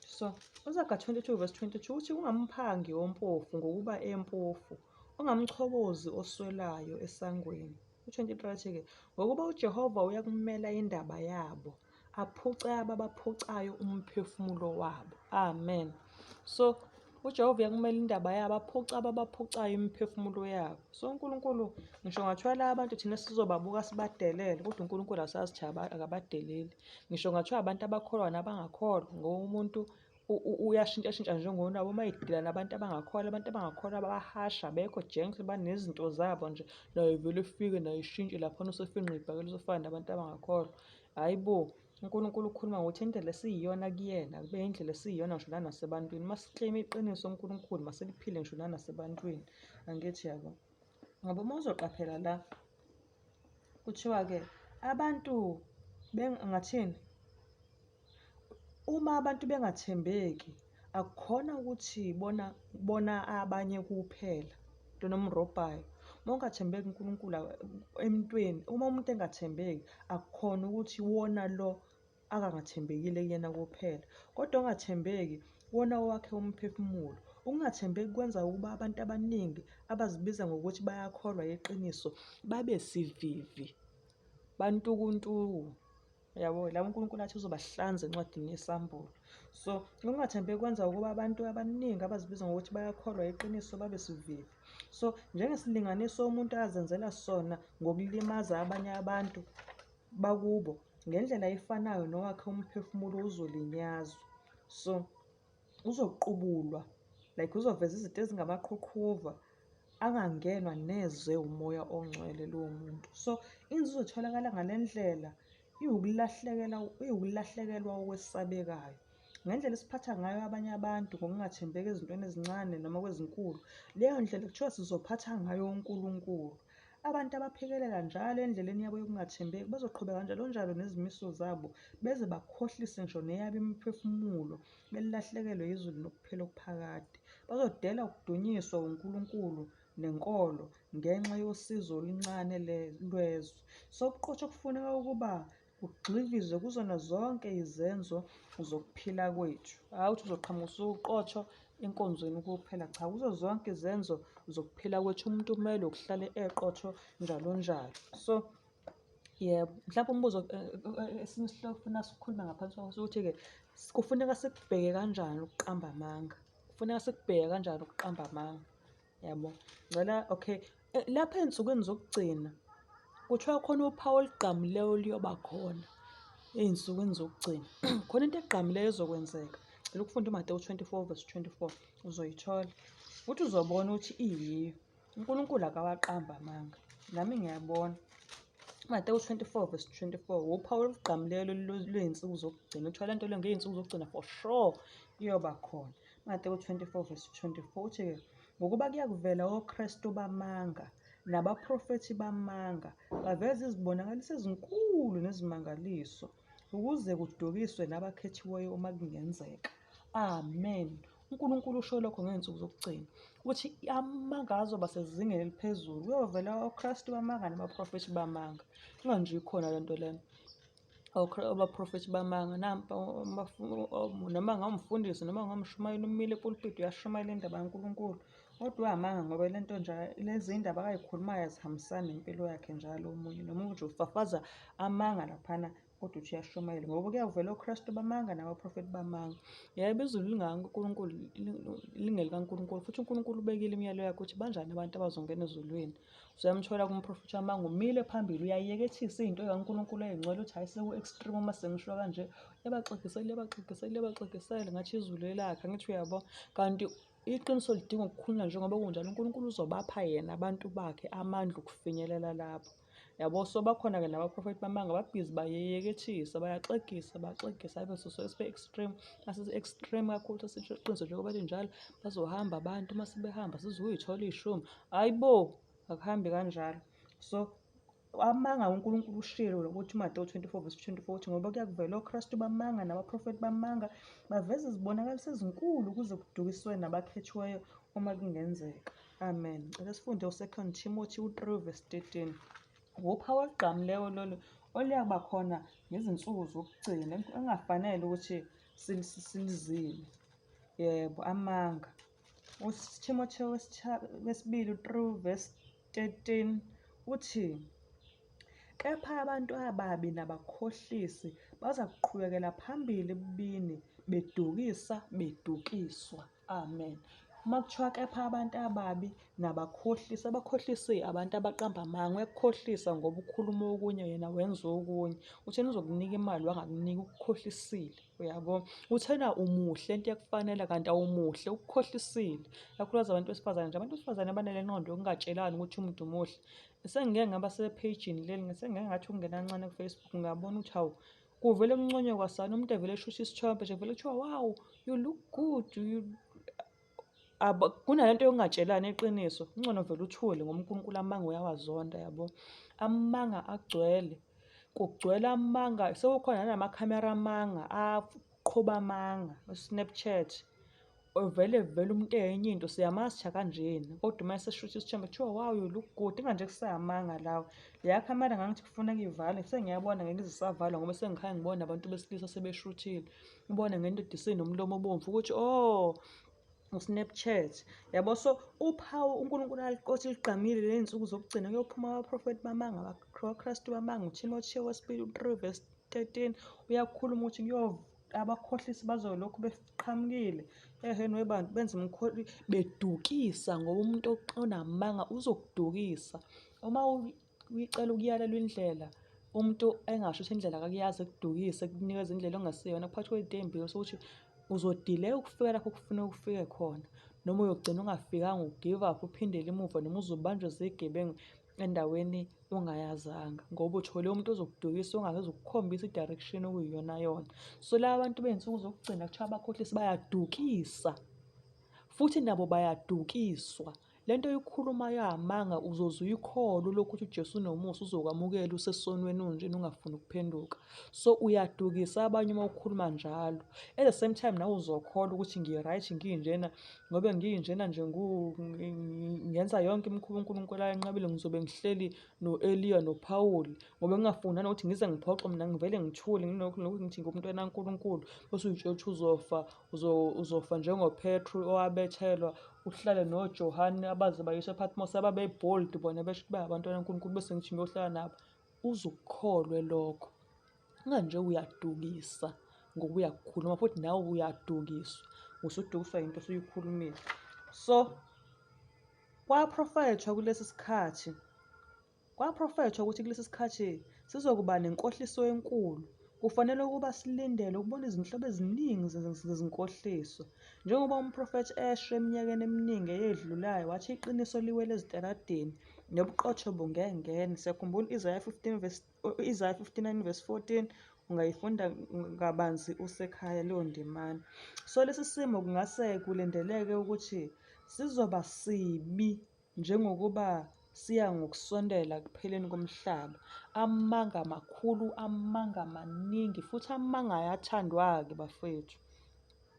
So, uZaga 22 verse 22 uthi ungamphangi ompofu ngokuba empofu, ungamchobozi oswelayo esangweni. U-23 athi-ke, ngokuba uJehova uyakumela indaba yabo, aphuce ababaphucayo umphefumulo wabo. Amen. So, uJehova uyakumela indaba yabo, aphuce ababaphucayo imiphefumulo yabo. So, uNkulunkulu ngisho ngathiwa la abantu thina sizobabuka sibadelele, kodwa uNkulunkulu asazi ukuthi akabadeleli. Ngisho ngathiwa abantu abakholwa nabangakholwa, ngoba umuntu uyashintshashintsha njengonwabu uma edila nabantu abangakholwa, abantu abangakholwa bayahasha, abekho gentle, banezinto zabo nje. Naye vele efike naye eshintshe laphana usefinqa ibhakela usefana nabantu abangakholwa. Hhayi bo, uNkulunkulu ukhuluma ngokuthi indlela esiyiyona kuyena kube indlela esiyiyona ngisho nanasebantwini. Uma sikleyima iqiniso uNkulunkulu masiliphile ngisho nanasebantwini. Angithi yabo. Ngoba uma uzoqaphela la kuthiwa-ke abantu bengathini uma abantu bengathembeki akukhona ukuthi bona bona abanye kuphela lona omrobhayo. Uma ungathembeki kuNkulunkulu emntwini, uma umuntu engathembeki akukhona ukuthi wona lo akangathembekile kuyena kuphela, kodwa ongathembeki wona owakhe umphefumulo. Ukungathembeki kwenza ukuba abantu abaningi abazibiza ngokuthi bayakholwa yiqiniso babe sivivi, bantukuntuku. Yabo, laba uNkulunkulu athi uzobahlanza encwadini yeSambulo. So, ukungathembeki kwenza ukuba abantu abaningi abazibiza ngokuthi bayakholwa yiqiniso babe sivivi. So, njengesilinganiso umuntu azenzela sona ngokulimaza abanye abantu bakubo, ngendlela efanayo nowakhe umphefumulo uzolinyazwa. So, uzoqubulwa, like uzoveza izinto ezingamaqhuqhuva angangenwa neze umoya ongcwele lowo muntu. So, inzuzo etholakala ngale ndlela iwukulahlekela, iwukulahlekelwa okwesabekayo. Ngendlela esiphatha ngayo abanye abantu ngokungathembeki ezintweni ezincane noma kwezinkulu, leyo ndlela kuthiwa sizophatha ngayo uNkulunkulu. Abantu abaphikelela njalo endleleni yabo yokungathembeki bazoqhubeka njalo njalo nezimiso zabo beze bakhohlise ngisho neyabo imiphefumulo, belahlekelwe yizulu nokuphila okuphakade. Bazodela ukudunyiswa uNkulunkulu nenkolo ngenxa yosizo oluncane lwezwe. So ubuqotho kufuneka ukuba kugxivizwe kuzona zonke izenzo zokuphila kwethu. Hhayi ukuthi uzoqhamuka usuqotho enkonzweni kuphela, cha, kuzo zonke izenzo zokuphila kwethu umuntu kumele ukuhlale eqotho njalo njalo. So yebo, mhlawumbe umbuzo esinye isihloko funa sikhulume ngaphansi kwaso ukuthi-ke kufuneka sikubheke kanjani ukuqamba amanga, kufuneka sikubheke kanjani ukuqamba amanga. Yabo, ngcela okay. Lapha ey'nsukwini zokugcina kuthiwa khona uphawu olugqamileyo oluyoba khona ey'nsukwini zokugcina. Khona into egqamileyo ezokwenzeka. Cela ukufunda uMatewu 24 verse 24 uzoyithola futhi uzobona ukuthi iyiyo. UNkulunkulu akawaqambi amanga. Nami ngiyabona. UMatewu 24 verse 24 wuphawu olugqamileyo lwey'nsuku zokugcina. Kuthiwa le nto le ngey'nsuku zokugcina for sure iyoba khona. Matewu 24 verse 24 uthi-ke, ngokuba kuyakuvela oKristu bamanga nabaprofethi bamanga, baveze izibonakaliso ezinkulu nezimangaliso, ukuze kudukiswe nabakhethiweyo uma kungenzeka. Amen. uNkulunkulu usho lokho ngey'nsuku zokugcina ukuthi amanga azoba sezingeni eliphezulu, kuyovela oKristu bamanga nabaprofethi bamanga. Inganje ikhona le nto lena. Abaprofethi bamanga nampa noma ngawumfundisi noma ngawumshumayeli umile epulpiti uyashumayela indaba kaNkulunkulu kodwa uyamanga ngoba le nto nje lezi ndaba akayikhulumayo azihambisani nempilo yakhe njalo omunye noma nje ufafaza amanga laphana kodwa uthi uyashumayela ngoba kuyavela oKristu bamanga nabaprofethi bamanga. Yebo, izulu lingakaNkulunkulu lingelikaNkulunkulu futhi uNkulunkulu ubekile imiyalo yakhe ukuthi banjani abantu abazongena ezulwini. Usuyamthola kumprofethi wamanga umile phambili uyayekethisa iy'nto ey'kaNkulunkulu ey'ngcwele uthi hhayi seku-extreme uma sengisho kanje. Uyabaxegisela, uyabaxegisela, uyabaxegisela ngathi izulu elakhe angithi uyabo. Kanti iqiniso lidinga ukukhulunywa njengoba kunjalo uNkulunkulu uzobapha yena abantu bakhe amandla okufinyelela lapho. Yabo so bakhona-ke nabaprofethi bamanga babhizi bayeyekethisa bayaxegisa baxegisa ayibe sosuke sibe extreme mase extreme kakhulu sesisho iqiniso njengoba linjalo bazohamba abantu uma sebehamba sizuyithola iy'shumi hhayi bo akuhambi kanjalo so amanga uNkulunkulu ushilo ukuthi uMatewu 24 verse 24 uthi ngoba kuyakuvela oKristu bamanga nabaprofethi bamanga baveza izibonakaliso ezinkulu ukuze kudukiswe nabakhethiweyo uma kungenzeka. Amen. Cela sifunde u-2 Timothy u-3 verse 13. Wuphawu olugqamileyo lolu oluyakuba khona ngezinsuku zokugcina engafanele ukuthi silizile. Yebo, amanga. UThimothewu wesibili 3 verse 13 uthi, Kepha abantu ababi nabakhohlisi bazakuqhubekela phambili ebubini, bedukisa, bedukiswa. Amen. Uma kuthiwa kepha abantu ababi nabakhohlisi, abakhohlisi abantu abaqamba amanga, uyakukhohlisa ngoba ukhuluma okunye yena wenza okunye. Uthena uzokunika imali wangakunika ukukhohlisile, uyabo. Uthena umuhle into ekufanele kanti awumuhle ukukhohlisile. Ikakhulukazi abantu besifazane nje, abantu besifazane banale nqondo yokungatshelani ukuthi umuntu muhle. Sengike ngaba sephejini leli, sengike ngathi ukungena kancane ku-Facebook ngabona ukuthi hawu kuvele kunconywe kwasani umuntu evele eshutha isithombe nje kuvele kuthiwa wow you look good you kunalento yokungatshelani iqiniso kungcono vele uthule ngoba uNkulunkulu amanga uyawazonda yabo amanga agcwele kugcwele amanga sekukhona namakhamera amanga aqhuba amanga o-Snapchat. Vele vele umuntu enye into siyamazi kanjena, kodwa uma eseshutha isithombe kuthiwa wow you look good, inganje kuseyamanga lawo. Leya khamera ngangithi kufuneka ivale, sengiyabona ngeke ize isavalwa ngoba sengikhaya ngibona abantu besilisa sebeshuthile. Ubone ngendoda isinomlomo obomvu ukuthi oh u-Snapchat. Yabo, so uphawu uNkulunkulu aluqothi ligqamile ley'nsuku zokugcina, kuyophuma abaprofethi bamanga, abaKristu bamanga. UThimotheo wesibili 3 verse 13 uyakhuluma ukuthi abakhohlisi bazolokhu beqhamukile ehheni webantu, benze bedukisa, ngoba umuntu onamanga uzokudukisa. Uma uyicela ukuyalelwa indlela, umuntu engasho ukuthi indlela akakuyazi, ekudukise, ekunikeza indlela ongasiyona, phakathi kwey'nto ey'mbili sokuthi uzodileka ukufika lapho kufuneka ufike khona, noma uyogcina ungafikanga, u-give up, uphindele emuva, noma uzobanjwa zigebengu endaweni ongayazanga, ngoba uthole umuntu ozokudukisa ongake ukukhombisa i-direction okuyiyona yona. So laba bantu bey'nsuku zokugcina kuthiwa abakhohlisi bayadukisa, futhi nabo bayadukiswa. Lento oyikhulumayo amanga uzoze uyikholwe lokhu ukuthi uJesu unomusa, uzokwamukela usesonweni unjena ungafuni ukuphenduka. So uyadukisa abanye uma ukhuluma njalo. At the same time nawe uzokholwa ukuthi ngi-right nginjena, ngoba nginjena nje ngenza yonke imikhuba uNkulunkulu ayenqabile, ngizobe ngihleli no-Eliya noPhawuli, ngoba ngingafuni nanokuthi ngize ngiphoxe mina, ngivele ngithule ngilokhu ngithi ngumntwana kaNkulunkulu, bese uyitshela ukuthi uzofa, uzofa njengoPetru owabethelwa, uhlale noJohane abaze bayiswa ePatmos, ababe-bold bona besho ukuthi bayabantwana kaNkulunkulu, bese ngithi ngiyohlala nabo. Uzukukholwe lokho. Kunganje uyadukisa ngoba uyakukhuluma, futhi nawe uyadukiswa, usudukiswa yinto osuyikhulumile. So kwaprofethwa kulesi sikhathi, kwaprofethwa ukuthi kulesi sikhathi sizokuba nenkohliso enkulu. Kufanele ukuba silindele ukubona izinhlobo eziningi zezinkohliso. Njengoba umprofethi esho eminyakeni eminingi eyedlulayo, wathi iqiniso liwele ezitaladini nobuqotho bungengene. Siyakhumbula u-Isaya 15 verse u-Isaya 59 verse 14, ungayifunda kabanzi usekhaya leyo ndimana. So lesi simo kungase kulindeleke ukuthi sizoba sibi njengokuba siya ngokusondela ekupheleni komhlaba. Amanga makhulu, amanga maningi, futhi amanga ayathandwa-ke bafowethu.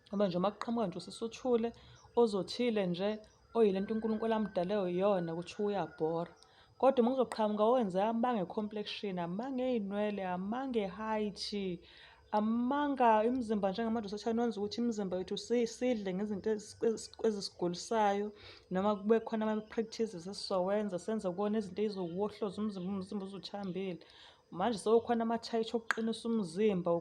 Ngoba nje uma kuqhamuka nje usisuthule ozothile nje oyilento uNkulunkulu amdale yona, kuthiwa uyabhora. Kodwa uma kuzoqhamuka owenze amanga e-complexion, amanga ey'nwele, amanga e-height, amanga imizimba, njengamanje usathane wenza ukuthi imizimba yethu sidle ngezinto ezisigulisayo, noma kube khona ama-practices esizowenza, senze kuwona izinto ey'zokuwohloza umzimba, umzimba uzuthambile. Manje sekukhona ama-tight okuqinisa umzimba,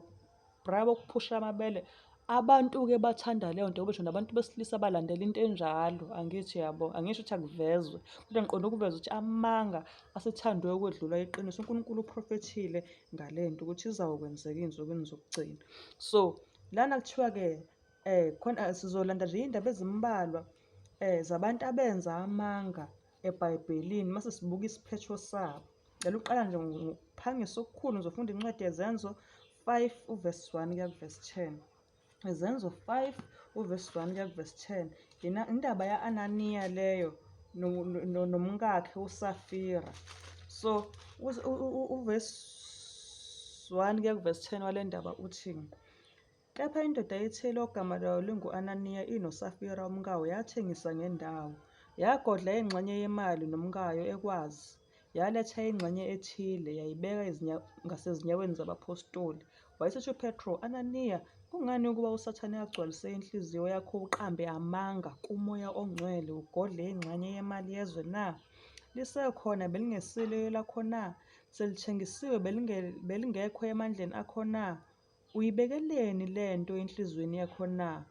brabo okuphusha amabele. Abantu-ke bathanda leyo nto, ngoba nabantu besilisa balandela into enjalo, angithi yabo, angisho ukuthi akuvezwe, kodwa ngiqonde ukuveza ukuthi amanga asethandwe ukwedlula iqiniso. uNkulunkulu uprofethile ngale nto ukuthi izawukwenzeka ey'nsukwini zokugcina. So lana kuthiwa-ke khona sizolanda nje iy'ndaba ezimbalwa zabantu abenza amanga eBhayibhelini, mase sibuka isiphetho sabo. Ngicela uqala nje ngokuphangisa okukhulu, ngizofunda incwadi yeZenzo 5 uvesi 1 kuya kuvesi 10. Izenzo 5 uvesi 1 kuya kuvesi 10. Indaba ya-Ananiya leyo nomkakhe uSafira. So uvesi 1 kuya kuvesi 10 wale ndaba uthi, kepha indoda ethile ogama layo lingu-Ananiya inoSafira umkayo yathengisa ngendawo, yagodla ingxenye yemali nomkayo ekwazi, yaletha ingxenye ethile yayibeka ngasezinyaweni zabaphostoli. Wayesethi uPetro, Ananiya, kungani ukuba uSathane agcwalise inhliziyo yakho uqambe amanga kuMoya oNgcwele, ugodle ingxenye yemali yezwe na? Lisekhona belingesilo elakho na? Selithengisiwe belingekho emandleni akho na? Uyibekeleni lento enhliziyweni yakho na?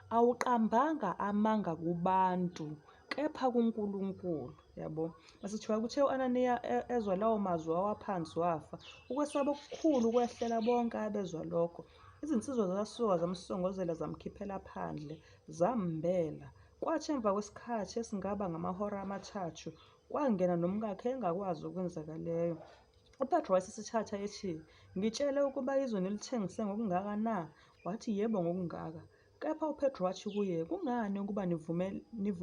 Awuqambanga amanga kubantu, kepha kuNkulunkulu. Yabo. Masithiwa kuthe u-Ananiya ezwa lawo mazwi wawa phansi wafa. Ukwesaba okukhulu kwehlela bonke abezwa lokho. Izinsizwa zasuka zamsongozela zamkhiphela phandle, zambela. Kwathi emva kwesikhathi esingaba ngamahora amathathu, kwangena nomkakhe engakwazi okwenzakaleyo. UPetro wayesesithatha ethi, ngitshele ukuba izwe nilithengise ngokungaka na? Wathi, yebo ngokungaka. Kepha uPetro wathi kuye, kungani ukuba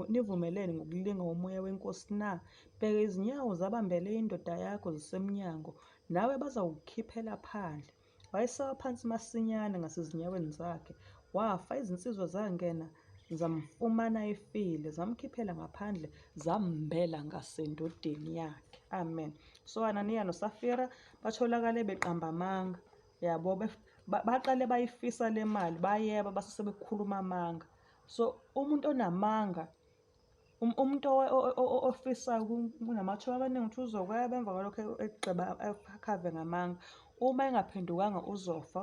nivumelene ngokulinga umoya weNkosi na? Bheka izinyawo zabambele indoda yakho zisemnyango, nawe bazakukhiphela phandle. Wayesewa phansi masinyane ngasezinyaweni zakhe, wafa. Izinsizwa zangena Zamfumana efile, zamkhiphela ngaphandle, zammbela ngasendodeni yakhe. Amen. So Ananiya noSafira batholakale beqamba amanga. Yabo, baqale bayifisa le mali, bayeba base sebekhuluma amanga. So umuntu onamanga, umuntu ofisayo kunamathuba amaningi ukuthi uzokweba, emva kwalokho egqiba akhave ngamanga. Uma engaphendukanga uzofa.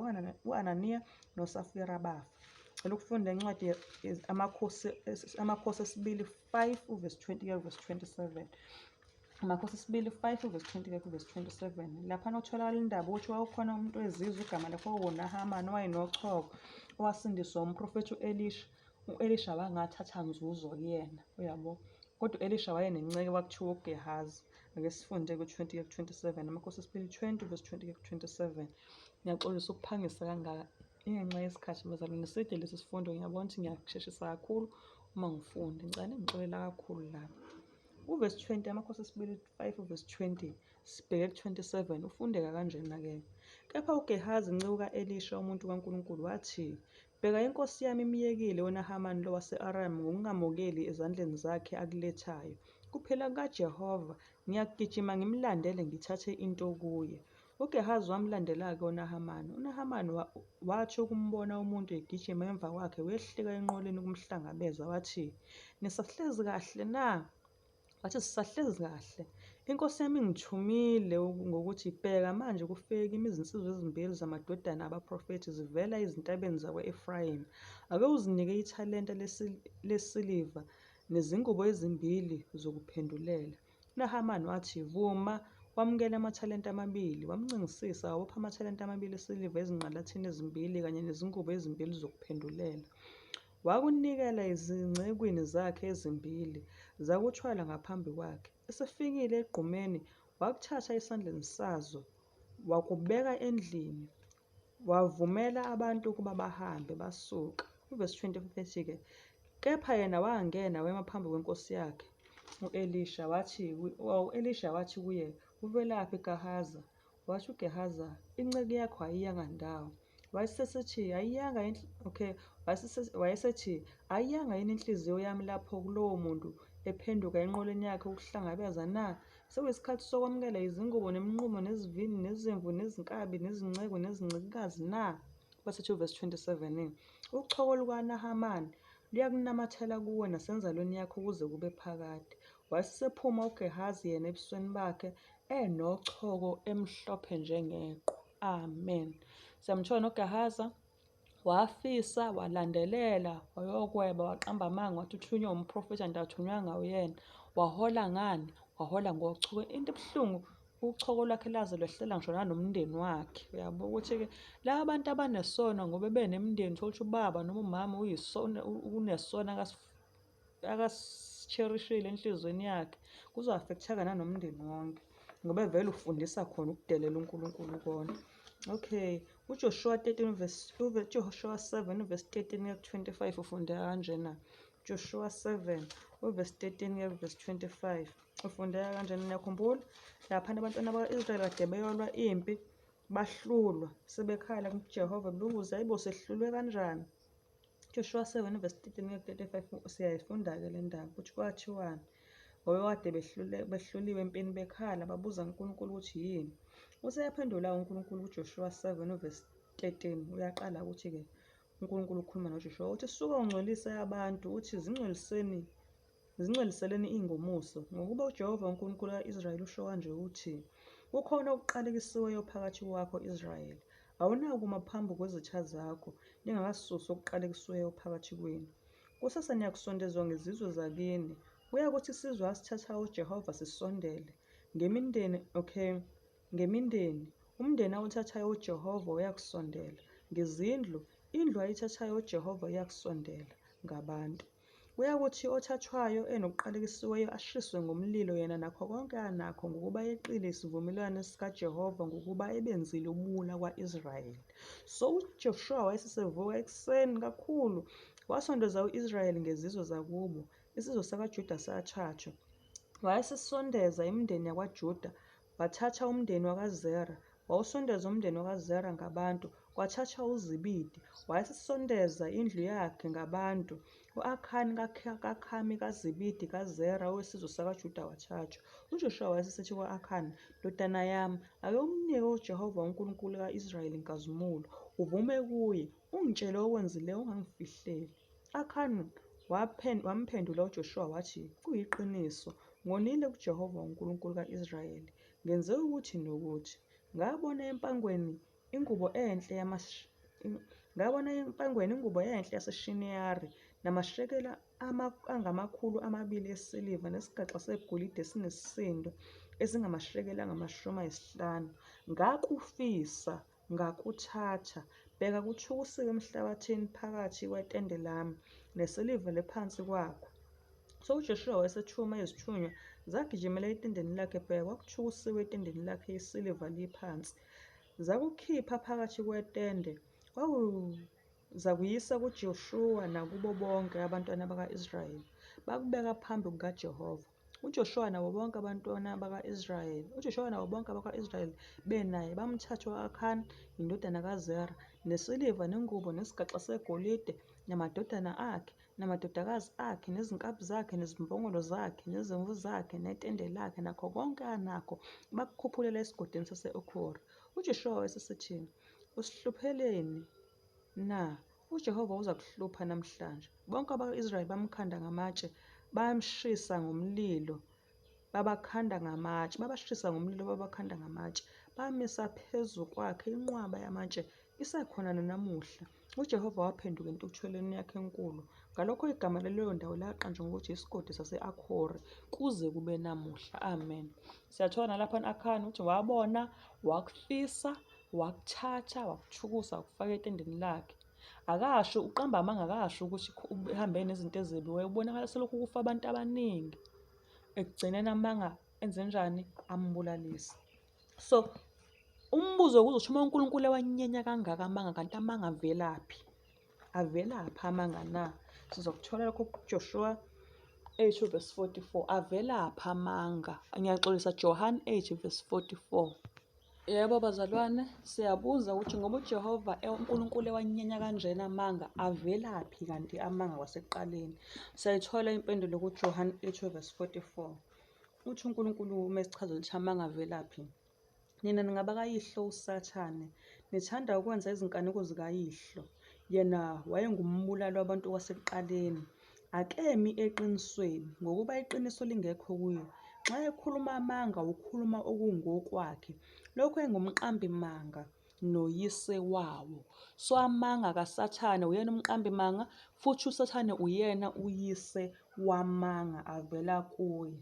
U-Ananiya noSafira bafa. Cela ukufunda incwadi Amakhosi esibili 5 uvesi 20 kuya kuvesi 27. Amakhosi esibili 5 uvesi 20 kuya kuvesi 27. Laphana utholakala indaba ukuthi wawukhona umuntu wezizwe igama lakhe kwakuwuNahamani owayenochoko owasindiswa umprofethi u-Elisha. U-Elisha wangathatha nzuzo kuyena, uyabo. Kodwa u-Elisha wayenenceke kwakuthiwa uGehazi. Ake sifunde ku-20 kuya ku-27. Amakhosi esibili 20 verse 20 kuya ku-27. Ngiyaxolisa ukuphangisa kangaka. Ingenxa yesikhathi bazalwane, side lesi sifundo, ngiyabona ukuthi ngiyakusheshisa kakhulu uma ngifunda. Ngicela ningixolela kakhulu lapha. Uvesi 20, Amakhosi esibili 5 uvesi 20, sibheke ku-27, ufundeka kanjena-ke. Kepha uGehazi inceku ka-Elisha umuntu kaNkulunkulu wathi, Bheka inkosi yami imyekile uNahamani lo wase-Aramu ngokungamukeli ezandleni zakhe akulethayo. Kuphila kukaJehova, ngiyakugijima ngimlandele ngithathe into kuye. UGehazi wamlandela-ke uNahamani. UNahamani wathi ukumbona umuntu egijima emva kwakhe, wehlika enqoleni ukumhlangabeza, wathi, Nisahlezi kahle na? Wathi, Sisahlezi kahle. Inkosi yami ingithumile ngokuthi, Bheka manje kufike kimi izinsizwa ezimbili zamadodana abaprofethi zivela ezintabeni zakwa-Efrayimi. Ake uzinike ithalenta lesiliva nezingubo ezimbili zokuphendulela. UNahamani wathi, Vuma, wamukele amathalenta amabili. Wamncengisisa, wawapha amathalenta amabili esiliva ezingqalathini ezimbili kanye nezingubo ezimbili zokuphendulela. Wakunikela ezincekwini zakhe ezimbili, zakuthwala ngaphambi kwakhe. Esefikile egqumeni, wakuthatha esandleni sazo, wakubeka endlini, wavumela abantu ukuba bahambe, basuka. Uvesi 25 ethi-ke, kepha yena wangena wema phambi kwenkosi yakhe u-Elisha, wathi, u-Elisha wathi kuye, Uvelaphi, Gehazi? Wathi uGehazi, Inceku yakho ayiyanga ndawo. Wayesethi, ayiyanga okay, wayesethi, ayiyanga yini inhliziyo yami lapho kulowo muntu ephenduka enqoleni yakhe ukuhlangabeza na? Sekuyisikhathi sokwamukela izingubo neminqumo nezivini nezimvu nezinkabi nezinceku nezincekukazi na? Basethi uvesi 27, Uchoko lukaNahamani luyakunamathela kuwe nasenzalweni yakho kuze kube phakade. Wayesephuma uGehazi yena ebusweni bakhe enochoko emhlophe njengeqhwa. Amen. Siyamthola noGehazi wafisa walandelela wayokweba waqamba amanga wathi uthunywe umprofethi kanti athunywanga uyena. Wahola ngani? Wahola ngochoko. Into ebuhlungu uchoko lwakhe laze lwehlela ngisho nanomndeni wakhe. Uyabo ukuthi-ke laba bantu abanesono ngoba benemindeni uthole ukuthi ubaba noma umama uyisona unesono akasicherishile enhliziyweni yakhe kuzo-affect-eka nanomndeni wonke ngoba vele ufundisa khona ukudelela uNkulunkulu kona. Okay, uJoshua 13 verse uJoshua 7 verse 13 kuya ku-25 ufundeka kanjena. Joshua 7 uverse 13 kuya verse 25 ufundeka kanjena. Niyakhumbula laphana abantwana bakwa-Israyeli kade beyolwa impi bahlulwa sebekhala kuJehova bebuza hayibo sehlulwe kanjani. Joshua 7 verse 13 kuya ku-35 siyayifunda-ke le ndaba ukuthi kwathiwani ngoba kade behluliwe empini bekhala babuza uNkulunkulu ukuthi yini. Useyaphendula uNkulunkulu kuJoshua 7 verse 13 uyaqala ukuthi-ke uNkulunkulu ukhuluma noJoshua uthi suka ungcwelise abantu uthi zingcweliseni Zingcweliseleni ingomuso, ngokuba uJehova uNkulunkulu ka-Israyeli usho kanje uthi, Kukhona okuqalekisiweyo phakathi kwakho, Israyeli. Awunakuma phambi kwezitha zakho, ningakasusi okuqalekisiweyo phakathi kwenu. Kusasa niyakusondezwa ngezizwe zakini. Kuyakuthi isizwe asithathayo uJehova sisondele, ngemindeni, okay, ngemindeni, umndeni awuthathayo uJehova uyakusondela, ngezindlu, indlu ayithathayo uJehova iyakusondela, ngabantu. Kuyakuthi othathwayo enokuqalekisiweyo ashiswe ngomlilo yena nakho konke anakho, ngokuba yeqile isivumelwano sikaJehova, ngokuba ebenzile ubuwula kwa-Israyeli. So uJoshua wayesesevuka ekuseni kakhulu, wasondeza u-Israyeli ngezizwe zakubo, isizwe sakaJuda sathathwa. Wayesesondeza imindeni yakwaJuda, wathatha umndeni wakaZera, wawusondeza umndeni wakaZera ngabantu, Kwathathwa uZibidi, wayesesondeza indlu yakhe ngabantu. U-Akhani kaKhami kaZibidi kaZera owesizwe sakwaJuda wathathwa. UJoshuwa wayesesithi ku-Akhani, Ndodana yami, ake umnike uJehova uNkulunkulu ka-Israyeli inkazimulo, uvume kuye, ungitshele okwenzileyo, ungangifihleli. Akhani wamphendula uJoshuwa wathi, Kuyiqiniso, ngonile kuJehova uNkulunkulu ka-Israyeli, ngenze ukuthi nokuthi. Ngabona empangweni ingubo enhle ngabona empangweni ingubo enhle yaseShineyari namashekela angama-200 esiliva nesigaxa segolide esinesisindo esingamashekela angama-50. Ngakufisa, ngakuthatha. Bheka kuthukusiwe emhlabathini phakathi kwetende lami, nesiliva liphansi kwakho. So uJoshuwa wayesethuma izithunywa, zagijimela etendeni lakhe, bheka kwakuthukusiwe etendeni lakhe isiliva liphansi. Zakukhipha phakathi kwetende, zakuyisa kuJoshuwa nakubo bonke abantwana bakwa-Israyeli, bakubeka phambi kukaJehova. UJoshuwa nabo bonke abantwana bakwa-Israyeli, uJoshuwa nabo bonke abakwa-Israyeli benaye, bamthatha u-Akhani indodana kaZera, nesiliva, nengubo, nesigaxa segolide, namadodana akhe, namadodakazi akhe, nezinkabi zakhe, nezimbongolo zakhe, nezimvu zakhe, netende lakhe, nakho konke anakho, bakukhuphulela esigodini sase-Akhori. UJoshuwa wayesesithi, Usihlupheleni na? UJehova uzakuhlupha namhlanje. Bonke abakwa-Israyeli bamkhanda ngamatshe, bamshisa ngomlilo, babakhanda ngamatshe, babashisa ngomlilo, babakhanda ngamatshe, bamisa phezu kwakhe inqwaba yamatshe, isekhona nanamuhla. UJehova waphenduka entukuthelweni yakhe enkulu. Ngalokho igama laleyo ndawo laqanjwa ngokuthi isigodi sase-Akhori kuze kube namuhla. Amen. Siyathola nalapha u-Akhani ukuthi wabona, wakufisa, wakuthatha, wakuthukusa, wakufaka etendeni lakhe. Akasho, uqamba amanga, akasho ukuthi uhambe nezinto ezebiweyo. Ubonakala selokhu kufa abantu abaningi. Ekugcineni amanga enzenjani? Ambulalisa. So umbuzo kuzothi uma uNkulunkulu ewanyenya kangaka amanga, kanti amanga avelaphi? Avelaphi amanga na? Sizokuthola lokho kuJoshua 8 verse 44. Avelaphi amanga? Ngiyaxolisa, Johan 8 verse 44. Yebo bazalwane, siyabuza ukuthi ngoba uJehova uNkulunkulu ewanyenya kanjena amanga, avelaphi kanti amanga kwasekuqaleni? Siyayithola impendulo kuJohane 8 verse 44. Uthi uNkulunkulu uma esichazela ukuthi amanga avelaphi, Nina ningabakayihlo uSathane, nithanda ukwenza izinkanuko zikayihlo. Yena wayengumbulali wabantu kwasekuqaleni. Akemi eqinisweni, ngokuba iqiniso lingekho kuye. Nxa ekhuluma amanga, ukhuluma okungokwakhe, lokhu engumqambimanga noyise wawo. So amanga kaSathane, uyena umqambimanga, futhi uSathane uyena uyise wamanga avela kuye.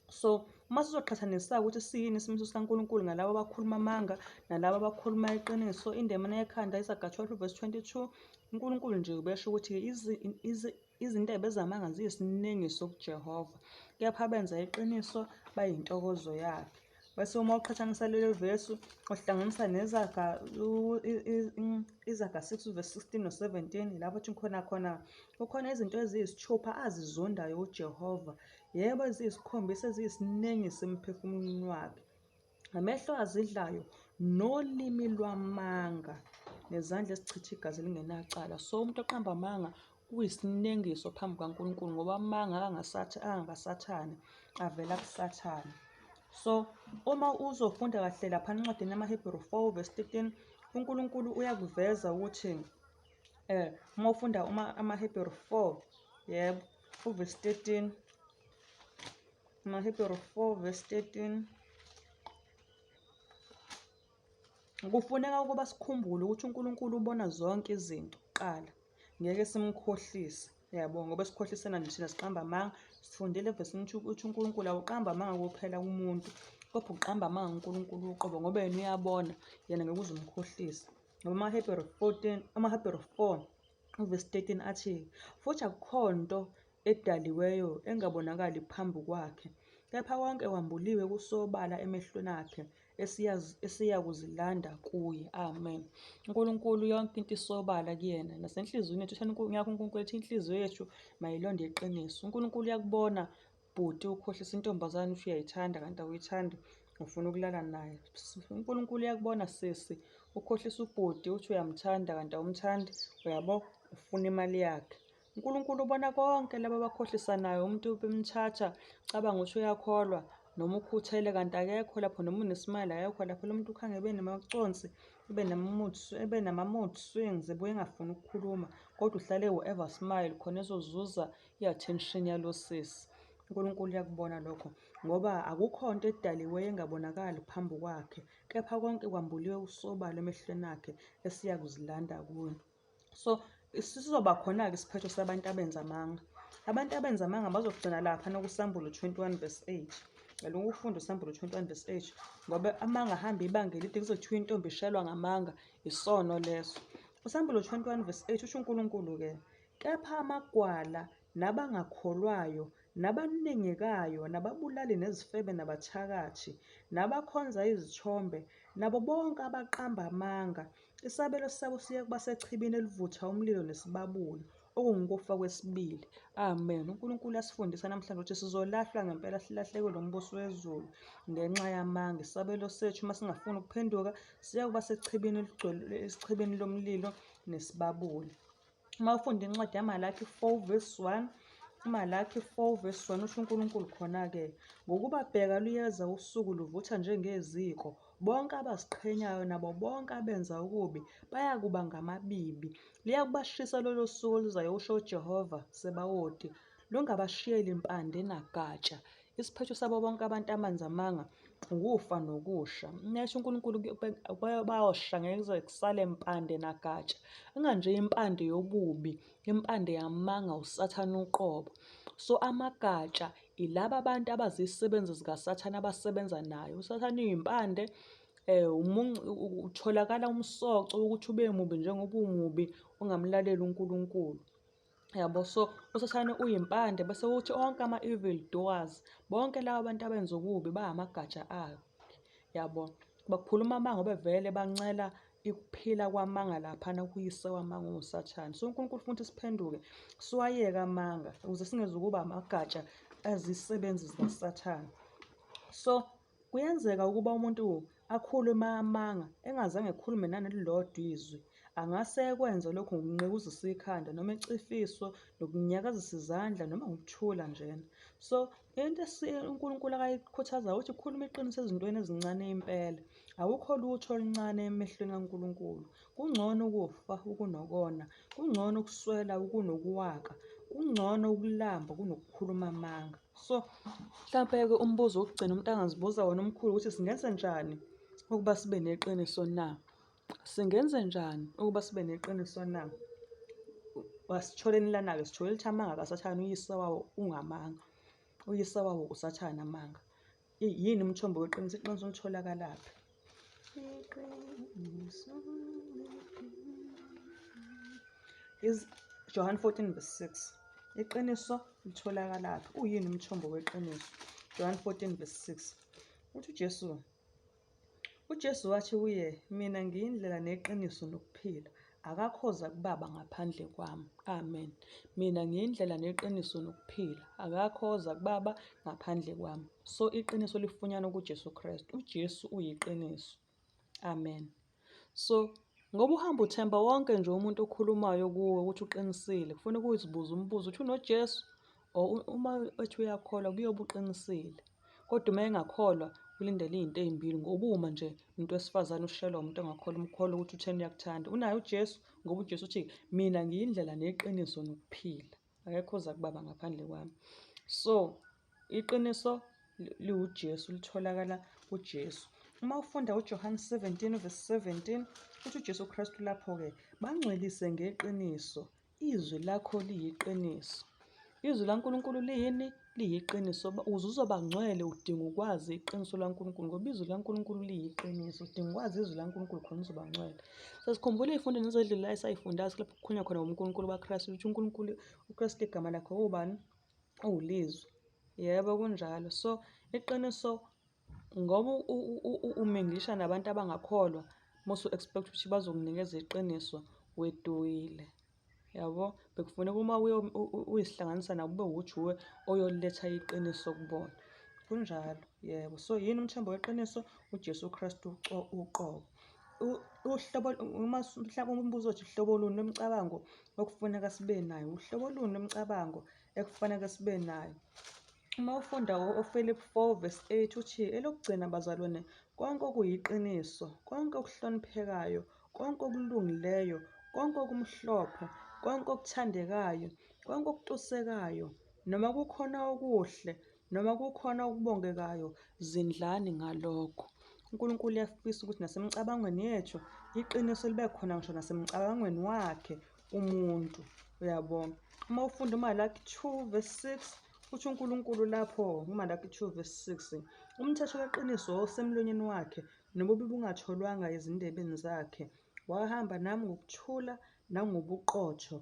So uma sizoqhathanisa ukuthi siyini isimiso sikaNkulunkulu ngalabo abakhuluma amanga nalabo abakhuluma iqiniso, indemana yekhanda Isaga 12 verse 22, uNkulunkulu nje ubesho ukuthi izindebe zamanga ziyisinengiso kuJehova, kepha abenza iqiniso bayintokozo yakhe. Bese uma uqhathanisa lelo vesi uhlanganisa nezaga Izaga 6 verse 16 no-17 lapho thi khona khona kukhona izinto eziyisithupha azizondayo uJehova, yebo eziyisikhombisa eziyisinengiso emphefumulweni wakhe. Amehlo azidlayo nolimi lwamanga nezandla ezichitha igazi elingenacala. So umuntu oqamba amanga kuyisinengiso phambi kukaNkulunkulu ngoba amanga angakaSathane avela kuSathane. So uma uzofunda kahle lapha encwadini yamaHebheru 4 verse 13 uNkulunkulu uyakuveza ukuthi uma ufunda uma amaHebheru 4 yebo uverse 13 amaHebheru 4 verse 13 kufuneka ukuba sikhumbule ukuthi uNkulunkulu ubona zonke izinto kuqala, ngeke simkhohlise yabo, ngoba sikhohlisana nje thina siqamba amanga. Sifundile evesini ukuthi uNkulunkulu awuqamba amanga kuphela kumuntu, kodwa uqamba amanga uNkulunkulu uqobo, ngoba yena uyabona, yena ngeke uze umkhohlise. Ngoba amaHebheru 14, amaHebheru 4 uvesi 13 athi, futhi akukho nto edaliweyo engabonakali phambi kwakhe, kepha konke kwambuliwe kusobala emehlweni akhe, esiyakuzilanda kuye. Amen. UNkulunkulu yonke into isobala kuyena nasenhliziyweni yethu. Ngakho uNkulunkulu ethi inhliziyo yethu mayilonde iqiniso. UNkulunkulu uyakubona bhuti ukhohlisa intombazane uthi uyayithanda kanti awuyithandi. Ufuna ukulala naye. UNkulunkulu uyakubona sisi, ukhohlisa ubhuti uthi uyamthanda kanti awumthandi, uyabo? Ufuna imali yakhe. UNkulunkulu ubona konke laba abakhohlisanayo, umuntu bemthatha, cabanga ukuthi uyakholwa noma ukhuthele kanti akekho lapho noma unesimali akekho lapho. Lo muntu ukhange ebe namaconsi, ebe nama-mood, ebe nama-mood swings, ebuye engafuni ukukhuluma kodwa uhlale ewu-ever smile khona ezozuza i-attention yalo sisi. UNkulunkulu uyakubona lokho ngoba akukho nto edaliweyo engabonakali phambi kwakhe, kepha konke kwambuliwe kusobala emehlweni akhe esiyakuzilanda kuye. So sizoba khona-ke isiphetho sabantu abenza amanga. Abantu abenza amanga bazogcina lapha nokuSambulo 21 verse 8. Ngicela ukufunda uSambulo 21 verse 8 ngoba amanga ahamba ibanga elide kuzothiwa intombi ishelwa ngamanga, isono leso. USambulo 21 verse 8 usho uNkulunkulu-ke, kepha amagwala nabangakholwayo nabanengekayo nababulali nezifebe nabathakathi nabakhonza izithombe nabo bonke abaqamba amanga, isabelo sabo siyakuba sechibini elivutha umlilo nesibabuli, okungukufa kwesibili. Amen. UNkulunkulu uyasifundisa namhlanje ukuthi sizolahlwa ngempela silahlekelwe umbuso wezulu ngenxa yamanga. Isabelo sethu uma singafuni ukuphenduka siyakuba sechibini eligcwele esichibini lomlilo nesibabuli. Uma ufunda incwadi yaMalaki 4 verse 1, uMalaki 4 verse 1 usho uNkulunkulu khona-ke, ngokuba bheka luyeza usuku luvutha njengeziko, bonke abaziqhenyayo nabo bonke abenza okubi bayakuba ngamabibi. Liyakubashisa lolo suku oluzayo, usho uJehova Sebawoti, lungabashiyeli mpande nagatsha. Isiphetho sabo bonke abantu amanzi amanga ukufa nokusha. Nesho uNkulunkulu bayosha ngeke kuze kusale mpande nagatsha. Inganje impande yobubi, impande yamanga uSathane uqobo. So amagatsha ilaba abantu abazisebenzi zikaSathane abasebenza naye. USathane uyimpande utholakala umsoco wokuthi ube mubi njengoba umubi ungamlaleli uNkulunkulu. Yabo, so uSathane uyimpande bese kuthi onke ama-evil doers, bonke laba bantu abenza okubi bayamagatsha akhe. Yabo, bakhuluma amanga ngoba vele bancela ukuphila kwamanga laphana kuyise wamanga unguSathane. So uNkulunkulu ufuna ukuthi siphenduke, siwayeke amanga ukuze singezukuba amagatsha azisebenzi zikaSathane. So Kuyenzeka ukuba umuntu akhulume amanga engazange ekhulume nanelilodwa izwi. Angase ekwenze lokhu ngokunqekuzisa ikhanda noma ecife iso, nokunyakazisa izandla noma ngokuthula njena. So, into uNkulunkulu akayikhuthazayo ukuthi khuluma iqiniso ezintweni ezincane impela. Akukho lutho oluncane emehlweni kaNkulunkulu. Kungcono ukufa ukunokona, kungcono ukuswela ukunokuwaka, kungcono ukulamba kunokukhuluma amanga. So mhlampe-ke umbuzo wokugcina umuntu angazibuza wona omkhulu ukuthi singenze njani ukuba sibe neqiniso na? Singenze njani ukuba sibe neqiniso na? Wasitholeni lana-ke sithole ukuthi amanga kaSathane uyise wawo ungamanga. Uyise wawo uSathane amanga. Yini umthombo weqiniso? Iqiniso litholakalaphi? Iqiniso. Is John 14 verse 6. Iqiniso litholakalaphi? Uyini umthombo weqiniso? John 14 verse 6. Uthi uJesu, uJesu wathi kuye, mina ngiyindlela neqiniso nokuphila. Akakho oza kuBaba ngaphandle kwami. Amen. Mina ngiyindlela neqiniso nokuphila. Akakho oza kuBaba ngaphandle kwami. So iqiniso lifunyanwa kuJesu Kristu. UJesu uyiqiniso. Amen. So ngoba uhamba uthemba wonke nje umuntu okhulumayo kuwe ukuthi uqinisile, kufanele ukuzibuza umbuzo ukuthi unoJesu or uma ethi uyakholwa kuyobe uqinisile. Kodwa uma engakholwa ulindele iy'nto ey'mbili ngoba uma nje umuntu wesifazane ushelwa umuntu ongakholwa umkholwa ukuthi utheni uyakuthanda. Unaye uJesu ngoba uJesu uthi mina ngiyindlela neqiniso nokuphila. Akekho oza kubaba ngaphandle kwami. So iqiniso liwuJesu litholakala kuJesu. Uma ufunda uJohane 17 verse 17 uthi uJesu Kristu lapho-ke bangcwelise ngeqiniso Izwi lakho liyiqiniso. Izwi laNkulunkulu liyini? Liyiqiniso. Ukuze uzoba ngcwele udinga ukwazi iqiniso laNkulunkulu ngoba izwi laNkulunkulu liyiqiniso. Udinga ukwazi izwi laNkulunkulu khona uzoba ngcwele. Sesikhumbula ey'fundweni ezedlule esay'fundayo lapho kukhulunywa khona ngobuNkulunkulu baKristu ukuthi uNkulunkulu uKristu igama lakhe uwubani? Uwulizwi. Yebo kunjalo. So iqiniso ngoba umingisha nabantu abangakholwa mose u-expect ukuthi bazokunikeza iqiniso wedukile yabo. Bekufuneka uma uyisihlanganisa nabo kube ukuthi uwe oyoletha iqiniso kubona. Kunjalo, yebo. So yini umthombo weqiniso? UJesu Kristu uqobo. Uhlobo uma mhlawumbe umbuzo othi uhlobo luni lomcabango okufuneka sibe nayo, uhlobo luni lomcabango ekufanele sibe nayo. Uma ufunda oFilipi 4 verse 8 uthi elokugcina bazalwane konke okuyiqiniso, konke okuhloniphekayo, konke okulungileyo, konke okumhlophe, konke okuthandekayo, konke okutusekayo, noma kukhona okuhle, noma kukhona okubongekayo, zindlani ngalokho. UNkulunkulu uyafisa ukuthi nasemicabangweni yethu iqiniso libe khona ngisho nasemcabangweni wakhe umuntu. Uyabona? Uma ufunda uMalaki 2 verse 6 uthi uNkulunkulu lapho uMalaki 2 verse 6 umthetho weqiniso wawusemlonyeni wakhe nobubi bungatholwanga ezindebeni zakhe. Wahamba nami ngokuthula nangobuqotho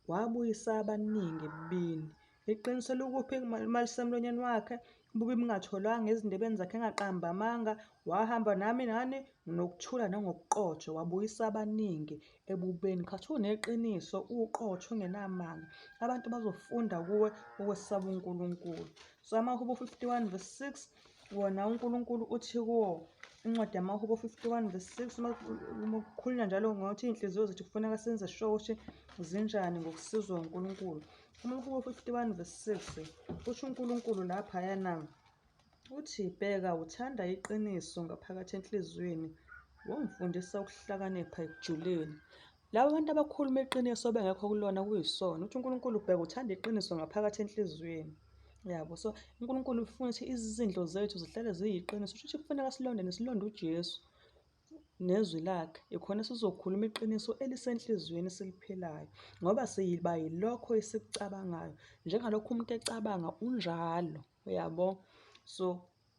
wabuyisa abaningi ebubini. Iqiniso likuphi uma lisemlonyeni wakhe, ububi bungatholwanga ezindebeni zakhe engaqambi amanga, wahamba nami nani nokuthula nangobuqotho, wabuyisa abaningi ebubeni. Khathi uneqiniso, uqotho, ungenamanga, abantu bazofunda kuwe ukwesaba uNkulunkulu. So amaHubo 51 verse 6 wona uNkulunkulu uthi kuwo incwadi yamaHubo 51 verse 6 uma kukhulunywa njalo ngokuthi iy'nhliziyo zethu kufuneka senze sure ukuthi zinjani ngokusizwa uNkulunkulu. UmaHubo 51 verse 6 uthi uNkulunkulu laphayana uthi bheka uthanda iqiniso ngaphakathi enhliziyweni wangifundisa ukuhlakanipha ekujuleni. Laba bantu abakhuluma iqiniso bengekho kulona kuyisona. Uthi uNkulunkulu bheka uthanda iqiniso ngaphakathi enhliziyweni. Yabo, so uNkulunkulu ufuna ukuthi izindlo zethu zihlale ziyiqiniso. Kusho ukuthi kufuneka silonde nesilonde uJesu nezwi lakhe. Ikhona sizokhuluma iqiniso elisenhliziyweni esiliphilayo ngoba siyiba yilokho esikucabangayo. Njengalokhu umuntu ecabanga unjalo, uyabo? So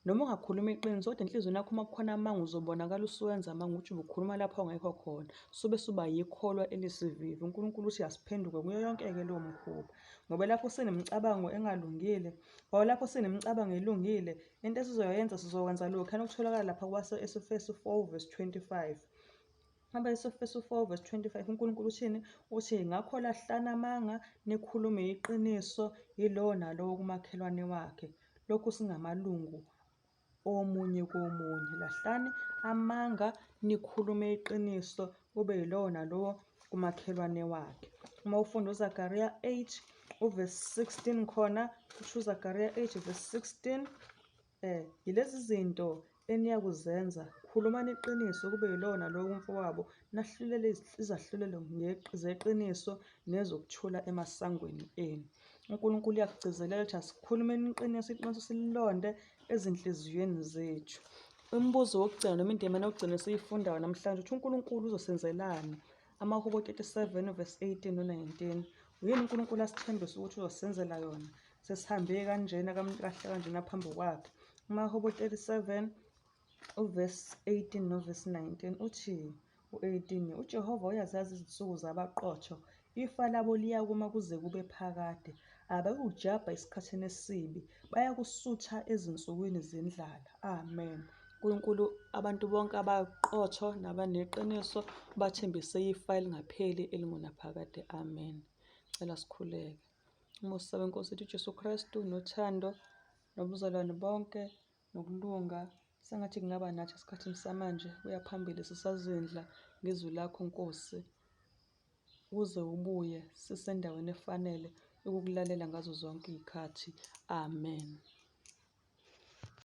noma ungakhuluma iqiniso kodwa enhliziyweni yakho uma kukhona amanga uzobonakala usuwenza amanga ukuthi ubukhuluma lapho ongekho khona. Sube suba yikholwa elisivivi. UNkulunkulu uthi asiphenduke kuyo yonke-ke leyo mkhuba. Ngoba lapho sinemicabango engalungile or lapho sinemicabango elungile, into esizoyenza sizokwenza lokhuyana okutholakala lapha kwase-Efesu 4 verse 25. AbaseFesu 4 verse 25 uNkulunkulu uthini? Uthi ngakho lahlani amanga nikhulume iqiniso yilowo nalowo kumakhelwane wakhe. Lokhu singamalungu omunye komunye. Lahlani amanga nikhulume iqiniso kube yilowo nalowo kumakhelwane wakhe. Uma ufunda uZakariya 8 uverse 16 khona kusho uZakariya 8 verse 16 yilezi zinto eniyakuzenza, khulumani iqiniso kube yilowo nalowo kumfowabo, nahlulele izahlulelo zeqiniso nezokuthula emasangweni enu. UNkulunkulu uyakugcizelela ukuthi asikhulumeni iqiniso, iqiniso sililonde ezinhliziyweni zethu. Umbuzo wokugcina noma indimana yokugcina esiyifundayo namhlanje uthi uNkulunkulu uzosenzelani? AmaHubo 37 verse 18 no-19. Yini uNkulunkulu asithembisa ukuthi uzosenzela yona? Sesihambe kanjena kahle kanjena phambi kwakhe. UmaHubo 37 uvesi 18 novesi 19 uthi u-18 uJehova uyazazi izinsuku zabaqotho, ifa labo liyakuma kuze kube phakade. Abayikujabha esikhathini esibi, bayakusutha ezinsukwini zendlala. Amen. uNkulunkulu abantu bonke abaqotho nabaneqiniso ubathembise ifa elingapheli elingunaphakade. Amen. Cela sikhuleke. Umusa weNkosi yethu uJesu Kristu nothando nobuzalwane bonke nokulunga sengathi kungaba nathi esikhathini samanje kuya phambili sisazindla ngezwi lakho Nkosi uze ubuye sisendaweni efanele ukukulalela ngazo zonke iy'khathi. Amen.